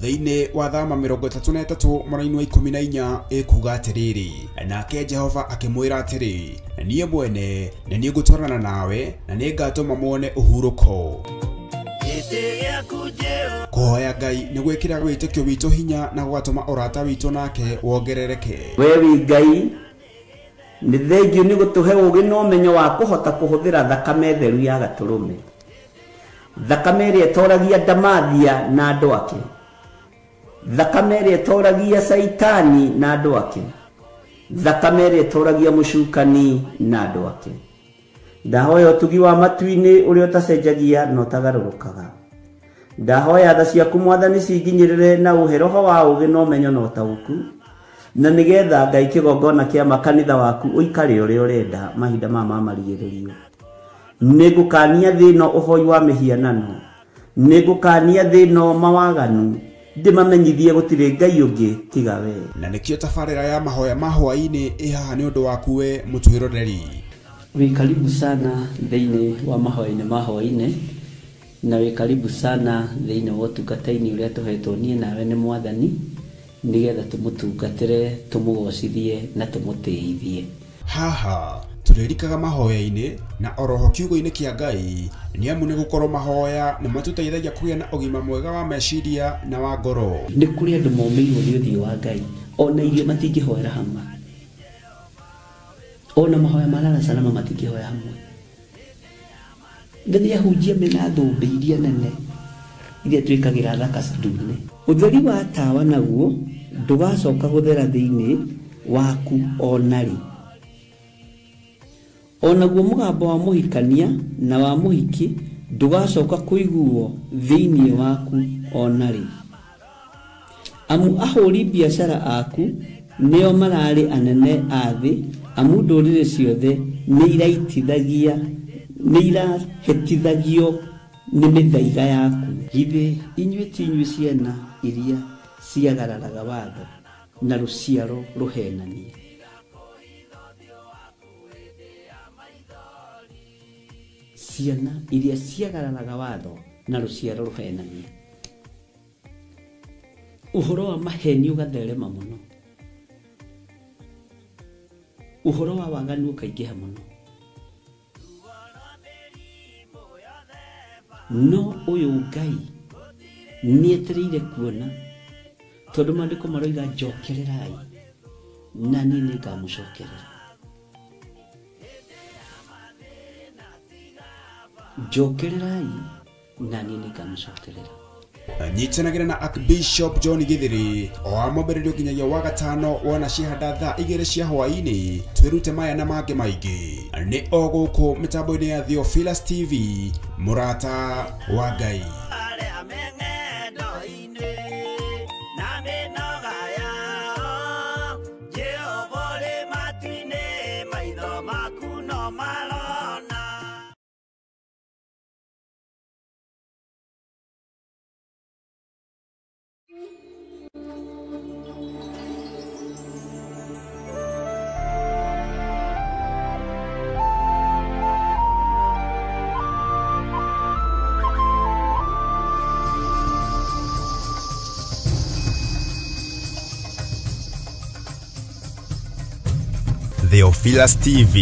Thĩinĩ wa Thama 33 mũraini wa 14 ĩkuga atĩrĩrĩ, nake Jehova akĩmwĩra atĩrĩ, niĩ mwene nĩ niĩ ngũtwarana nawe na nĩngatũma muone ũhurũko. Kũhoya Ngai nĩ gwĩkĩra wĩtĩkio witũ hinya na gũgatũma ũrata witũ nake wongerereke. We wĩ Ngai nĩ thengiũ nĩ gũtũhe ũũgĩ na ũmenyo wa kũhota kũhũthĩra thakame theru ya gatũrũme, thakame ĩrĩa ĩtoragia ndamathia na andũ ake, thakame ĩrĩa ĩtoragia caitani na andũ ake, thakame ĩrĩa ĩtoragia mũcukani na andũ ake. Ndahoya ũtugi wa matu-inĩ ũrĩa ũtacenjagia na ũtagarũrũkaga. Ndahoya tha ciaku Mwathani cinginyĩrĩre na ũhe roho wa ũũgĩ na ũmenyo na ũtaũku, na nĩgetha Ngai kĩgongona kĩa makanitha waku ũikare ũrĩa ũrenda mahinda maya ma marigĩrĩrio. Nĩngũkania thĩ ĩno ũhoi wa mĩhianano, nĩngũkania thĩ ĩno mawaganu, ndĩmamenyithie gũtirĩ Ngai ũngĩ tiga we. Na nĩkĩo tabarĩra ya mahoya ma hwaĩ-inĩ ĩ haha nĩ ũndũ waku we mũtwĩroreri. Wĩ karibu sana thĩinĩ wa mahoya-inĩ ma hwaĩ-inĩ, na wĩ karibu sana thĩinĩ wa ũtungata-inĩ ũrĩa tũhetwo niĩ nawe nĩ Mwathani, nĩgetha tũmũtungatĩre, tũmũgocithie na tũmũtĩithie. Haha tũrĩrikaga mahoya-inĩ na oroho kiugo-inĩ kĩa Ngai, nĩ amu nĩ gũkorwo mahoya nĩ matũteithagia kũgĩa na ũgima mwega wa meciria na wa ngoro. Nĩ kũrĩ andũ momĩirwo nĩ ũthiũ wa Ngai, ona irio matingĩhoera hamwe, ona mahoya ma lala salama matingĩhoya hamwe. Na nĩ ahunjia mena thũmbĩ iria nene iria twĩkagĩra thaka ndune. Ũtheri wa tawa naguo ndũgacoka gũthera thĩinĩ waku ona rĩ. Onaguo mũgambo wa mũhikania na wa mũhiki ndũgacoka kũiguo thĩinĩ waku ona rĩ. Amu ahũri biacara aku nĩo mararĩ anene a thĩ, amu ndũrĩrĩ ciothe nĩ irahĩtithagio nĩ mĩthaiga yaku. Githĩ inyuĩ ti inyuĩ ciana iria ciagararaga watho na rũciaro rũhenanie? Ciana iria ciagararaga watho na rũciaro rũhenanie. Ũhoro wa maheni ũgatherema mũno, ũhoro wa waganu ũkaingĩha mũno. No ũyũ Ngai nĩetereire kuona, tondũ maandĩko maroiga njokererai na niĩ nĩngamũcokerera. Njokererai na niĩ nĩngamũcokerera. Nyitanagĩra na Archbishop John Githiri o wa mwambĩrĩrio nginyagia wa gatano wona cihanda thaa 2 cia hwaĩ-inĩ, twĩrute maya na mangĩ maingĩ. Nĩ o gũkũ mĩtambo-inĩ ya Theophilus TV, mũrata wa Ngai. Theophilus TV,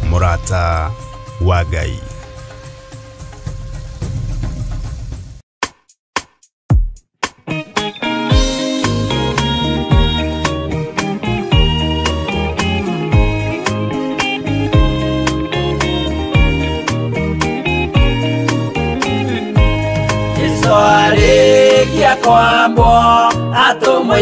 mũrata wa Ngai. Jesu arĩkia kwambwo atũmwo